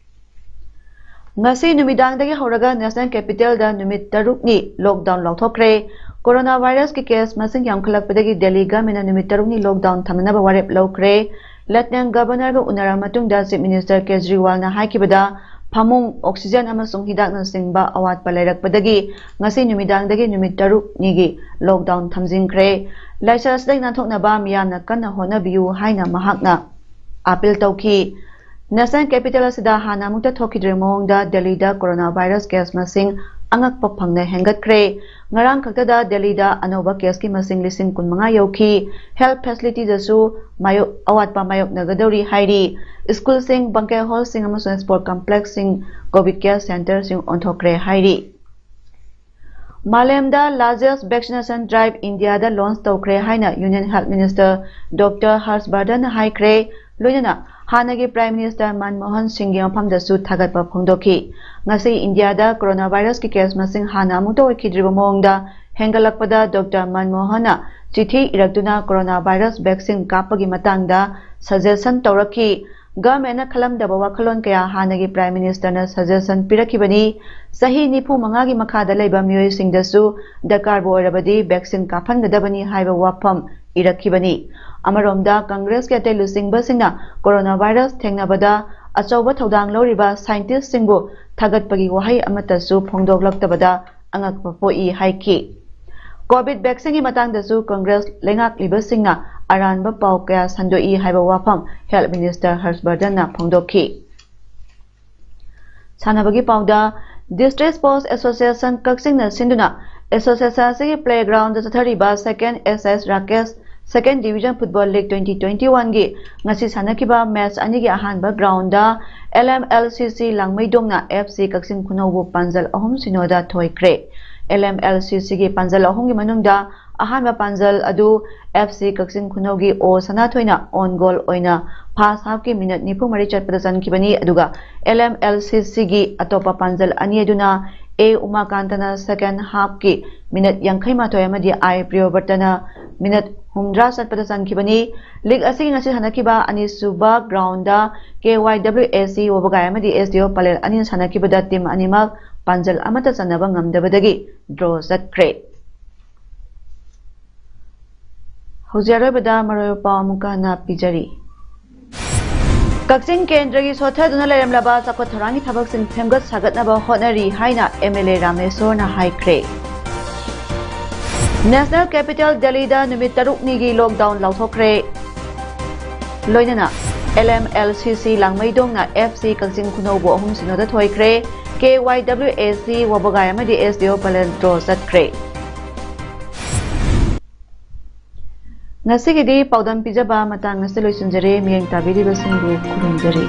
ꯉꯁꯤ ꯅꯨꯃꯤꯗꯥꯡꯗꯒꯤ ꯍꯧꯔꯒ National Capitalꯗ ꯅꯨꯃꯤꯠ ꯇꯔꯨꯛꯅꯤ lockdown ꯂꯥꯎꯊꯣꯛꯈ꯭ꯔꯦ꯫ Corona virusꯀꯤ case ꯃꯁꯤꯡ ꯌꯥꯝꯈꯠꯂꯛꯄꯗꯒꯤ Delhi governmentꯅ ꯅꯨꯃꯤꯠ ꯇꯔꯨꯛꯅꯤ lockdown ꯊꯝꯅꯅꯕ ꯋꯥꯔꯦꯞ ꯂꯧꯈ꯭ꯔꯦ꯫ Lieutenant Governorꯒ ꯎꯅꯔꯕ ꯃꯇꯨꯡꯗ Chief Minister ꯀꯦꯖꯔꯤꯋꯥꯜꯅ ꯍꯥꯏꯈꯤꯕꯗ, ꯐꯃꯨꯡ, oxygen ꯑꯃꯁꯨꯡ ꯍꯤꯗꯥꯛꯅꯆꯤꯡꯕ ꯑꯋꯥꯠꯄ ꯂꯩꯔꯛꯄꯗꯒꯤ ꯉꯁꯤ ꯅꯨꯃꯤꯗꯥꯡꯗꯒꯤ ꯅꯨꯃꯤꯠ ꯇꯔꯨꯛꯅꯤꯒꯤ lockdown ꯊꯝꯖꯤꯟꯈ꯭ꯔꯦ꯫ ꯂꯥꯏꯆꯠ ꯑꯁꯤꯗꯒꯤ ꯅꯥꯟꯊꯣꯛꯅꯕ ꯃꯤꯌꯥꯝꯅ ꯀꯟꯅ ꯍꯣꯠꯅꯕꯤꯌꯨ ꯍꯥꯏꯅ ꯃꯍꯥꯛꯅ appeal ꯇꯧꯈꯤ꯫ National Capital ꯑꯁꯤꯗ ꯍꯥꯟꯅ ꯑꯃꯨꯛꯇ ꯊꯣꯛꯈꯤꯗ꯭ꯔꯤꯕ ꯃꯑꯣꯡꯗ ꯗꯦꯜꯂꯤꯗ corona virus case ꯃꯁꯤꯡ ꯑꯉꯛꯄ ꯐꯪꯅ ꯍꯦꯟꯒꯠꯈ꯭ꯔꯦ꯫ ꯉꯔꯥꯡ ꯈꯛꯇꯗ ꯗꯦꯜꯂꯤꯗ ꯑꯅꯧꯕ caseꯀꯤ ꯃꯁꯤꯡ ꯂꯤꯁꯤꯡ ꯀꯨꯟꯃꯉꯥ ꯌꯧꯈꯤ꯫ Health facilitiesꯗꯁꯨ ꯃꯥꯌꯣꯛ-, ꯑꯋꯥꯠꯄ ꯃꯥꯌꯣꯛꯅꯒꯗꯧꯔꯤ ꯍꯥꯏꯔꯤ꯫ Schoolꯁꯤꯡ, banquet hallꯁꯤꯡ ꯑꯃꯁꯨꯡ sport complexꯁꯤꯡ COVID care centreꯁꯤꯡ ꯑꯣꯟꯊꯣꯛꯈ꯭ꯔꯦ ꯍꯥꯏꯔꯤ꯫ ꯃꯥꯂꯦꯝꯗ largest vaccination drive ꯏꯟꯗꯤꯌꯥꯗ launch ꯇꯧꯈ꯭ꯔꯦ ꯍꯥꯏꯅ Union Health Minister Doctor ꯍꯔꯁ ꯕꯔꯙꯟꯅ ꯍꯥꯏꯈ꯭ꯔꯦ꯫ ꯂꯣꯏꯅꯅ ꯍꯥꯟꯅꯒꯤ Prime Minister ꯃꯟꯃꯣꯍꯟ ꯁꯤꯡꯒꯤ ꯃꯐꯝꯗꯁꯨ ꯊꯥꯒꯠꯄ ꯐꯣꯡꯗꯣꯛꯈꯤ꯫ ꯉꯁꯤ ꯏꯟꯗꯤꯌꯥꯗ corona virusꯀꯤ case ꯃꯁꯤꯡ ꯍꯥꯟꯅ ꯑꯃꯨꯛꯇ ꯑꯣꯏꯈꯤꯗ꯭ꯔꯤꯕ ꯃꯑꯣꯡꯗ ꯍꯦꯟꯒꯠꯂꯛꯄꯗ Doctor ꯃꯟꯃꯣꯍꯟꯅ ꯆꯤꯊꯤ ꯏꯔꯛꯇꯨꯅ corona virus vaccine ꯀꯥꯞꯄꯒꯤ ꯃꯇꯥꯡꯗ suggestion ꯇꯧꯔꯛꯈꯤ꯫ Governmentꯅ ꯈꯜꯂꯝꯗꯕ ꯋꯥꯈꯜꯂꯣꯟ ꯀꯌꯥ ꯍꯥꯟꯅꯒꯤ Prime Ministerꯅ suggestion ꯄꯤꯔꯛꯈꯤꯕꯅꯤ꯫ ꯆꯍꯤ ꯅꯤꯐꯨ ꯃꯉꯥꯒꯤ ꯃꯈꯥꯗ ꯂꯩꯕ ꯃꯤꯑꯣꯏꯁꯤꯡꯗꯁꯨ ꯗꯔꯀꯥꯔꯕꯨ ꯑꯣꯏꯔꯕꯗꯤ vaccine ꯀꯥꯞꯍꯟꯒꯗꯕꯅꯤ ꯍꯥꯏꯕ ꯋꯥꯐꯝ ꯏꯔꯛꯈꯤꯕꯅꯤ꯫ ꯑꯃꯔꯣꯝꯗ Congressꯀꯤ ꯑꯇꯩ ꯂꯨꯆꯤꯡꯕꯁꯤꯡꯅ corona virus ꯊꯦꯡꯅꯕꯗ ꯑꯆꯧꯕ ꯊꯧꯗꯥꯡ ꯂꯧꯔꯤꯕ scientistꯁꯤꯡꯕꯨ ꯊꯥꯒꯠꯄꯒꯤ ꯋꯥꯍꯩ ꯑꯃꯠꯇꯁꯨ ꯐꯣꯡꯗꯣꯛꯂꯛꯇꯕꯗ ꯑꯉꯛꯄ ꯄꯣꯛꯏ ꯍꯥꯏꯈꯤ꯫ COVID vaccineꯒꯤ ꯃꯇꯥꯡꯗꯁꯨ Congress ꯂꯩꯉꯥꯛꯂꯤꯕꯁꯤꯡꯅ ꯑꯔꯥꯟꯕ ꯄꯥꯎ ꯀꯌꯥ ꯁꯟꯗꯣꯛꯏ ꯍꯥꯏꯕ ꯋꯥꯐꯝ Health Minister ꯍꯔꯁ ꯕꯔꯙꯟꯅ ꯐꯣꯡꯗꯣꯛꯈꯤ꯫ ꯁꯥꯟꯅꯕꯒꯤ ꯄꯥꯎꯗ, District Sports Association ꯀꯛꯆꯤꯡꯅ ꯁꯤꯟꯗꯨꯅ association ꯑꯁꯤꯒꯤ playgroundꯗ ꯆꯠꯊꯔꯤꯕ Second S S Rakesh Second Division Football League twenty twenty-oneꯒꯤ ꯉꯁꯤ ꯁꯥꯟꯅꯈꯤꯕ match ꯑꯅꯤꯒꯤ ꯑꯍꯥꯟꯕ groundꯗ L M L C C ꯂꯥꯡꯃꯩꯗꯣꯡꯅ F C ꯀꯛꯆꯤꯡ ꯈꯨꯅꯧꯕꯨ ꯄꯥꯟꯖꯜ ꯑꯍꯨꯝ ꯁꯤꯅꯣꯗ ꯊꯣꯏꯈ꯭ꯔꯦ꯫ L M L C Cꯒꯤ ꯄꯥꯟꯖꯜ ꯑꯍꯨꯝꯒꯤ ꯃꯅꯨꯡꯗ ꯑꯍꯥꯟꯕ ꯄꯥꯟꯖꯜ ꯑꯗꯨ F C ꯀꯛꯆꯤꯡ ꯈꯨꯅꯧꯒꯤ ꯑꯣ ꯁꯅꯥꯊꯣꯏꯅ own goal ꯑꯣꯏꯅ first halfꯀꯤ minute ꯅꯤꯐꯨ ꯃꯔꯤ ꯆꯠꯄꯗ ꯆꯟꯈꯤꯕꯅꯤ, ꯑꯗꯨꯒ L M L C Cꯒꯤ ꯑꯇꯣꯞꯄ ꯄꯥꯟꯖꯜ ꯑꯅꯤ ꯑꯗꯨꯅ A ꯎꯃꯥꯀꯥꯟꯇꯅ second halfꯀꯤ minute ꯌꯥꯡꯈꯩ ꯃꯥꯊꯣꯏ ꯑꯃꯗꯤ I ꯄ꯭ꯔꯤꯌꯣꯕ꯭ꯔꯇꯅ minute ꯍꯨꯝꯗ꯭ꯔꯥ ꯆꯠꯄꯗ ꯆꯟꯈꯤꯕꯅꯤ꯫ League ꯑꯁꯤꯒꯤ ꯉꯁꯤ ꯁꯥꯟꯅꯈꯤꯕ ꯑꯅꯤꯁꯨꯕ groundꯗ K Y W A C ꯋꯥꯕꯒꯥꯏ ꯑꯃꯗꯤ S D O ꯄꯂꯦꯜ ꯑꯅꯤꯅ ꯁꯥꯟꯅꯈꯤꯕꯗ team ꯑꯅꯤꯃꯛ ꯄꯥꯟꯖꯜ ꯑꯃꯠꯇ ꯆꯟꯅꯕ ꯉꯝꯗꯕꯗꯒꯤ draw ꯆꯠꯈ꯭ꯔꯦ꯫ ꯍꯧꯖꯤꯛ ꯑꯔꯣꯏꯕꯗ ꯃꯔꯨꯑꯣꯏꯕ ꯄꯥꯎ ꯑꯃꯨꯛꯀ ꯍꯟꯅ ꯄꯤꯖꯔꯤ꯫ ꯀꯛꯆꯤꯡ ꯀꯦꯟꯗ꯭ꯔꯒꯤ ꯁꯣꯠꯊꯗꯨꯅ ꯂꯩꯔꯝꯂꯕ ꯆꯥꯎꯈꯠ ꯊꯧꯔꯥꯡꯒꯤ ꯊꯕꯛꯁꯤꯡ ꯁꯦꯝꯒꯠ ꯁꯥꯒꯠꯅꯕ ꯍꯣꯠꯅꯔꯤ ꯍꯥꯏꯅ M L A ꯔꯥꯃꯦꯁꯣꯔꯅ ꯍꯥꯏꯈ꯭ꯔꯦ꯫ National Capital ꯗꯦꯜꯂꯤꯗ ꯅꯨꯃꯤꯠ ꯇꯔꯨꯛꯅꯤꯒꯤ lockdown ꯂꯥꯎꯊꯣꯛꯈ꯭ꯔꯦ꯫ ꯂꯣꯏꯅꯅ L M L C C ꯂꯥꯡꯃꯩꯗꯣꯡꯅ F C ꯀꯛꯆꯤꯡ ꯈꯨꯅꯧꯕꯨ ꯑꯍꯨꯝ ꯁꯤꯅꯣꯗ ꯊꯣꯏꯈ꯭ꯔꯦ꯫ K Y W A C ꯋꯥꯕꯒꯥꯏ ꯑꯃꯗꯤ S D O Pallel draw ꯆꯠꯈ꯭ꯔꯦ꯫ ꯉꯁꯤꯒꯤꯗꯤ ꯄꯥꯎꯗꯝ ꯄꯤꯖꯕ ꯃꯇꯥꯡ ꯑꯁꯤꯗ ꯂꯣꯏꯁꯤꯟꯖꯔꯦ꯫ ꯃꯤꯠꯌꯦꯡ ꯇꯥꯕꯤꯔꯤꯕꯁꯤꯡꯕꯨ ꯈꯨꯔꯨꯝꯖꯔꯤ꯫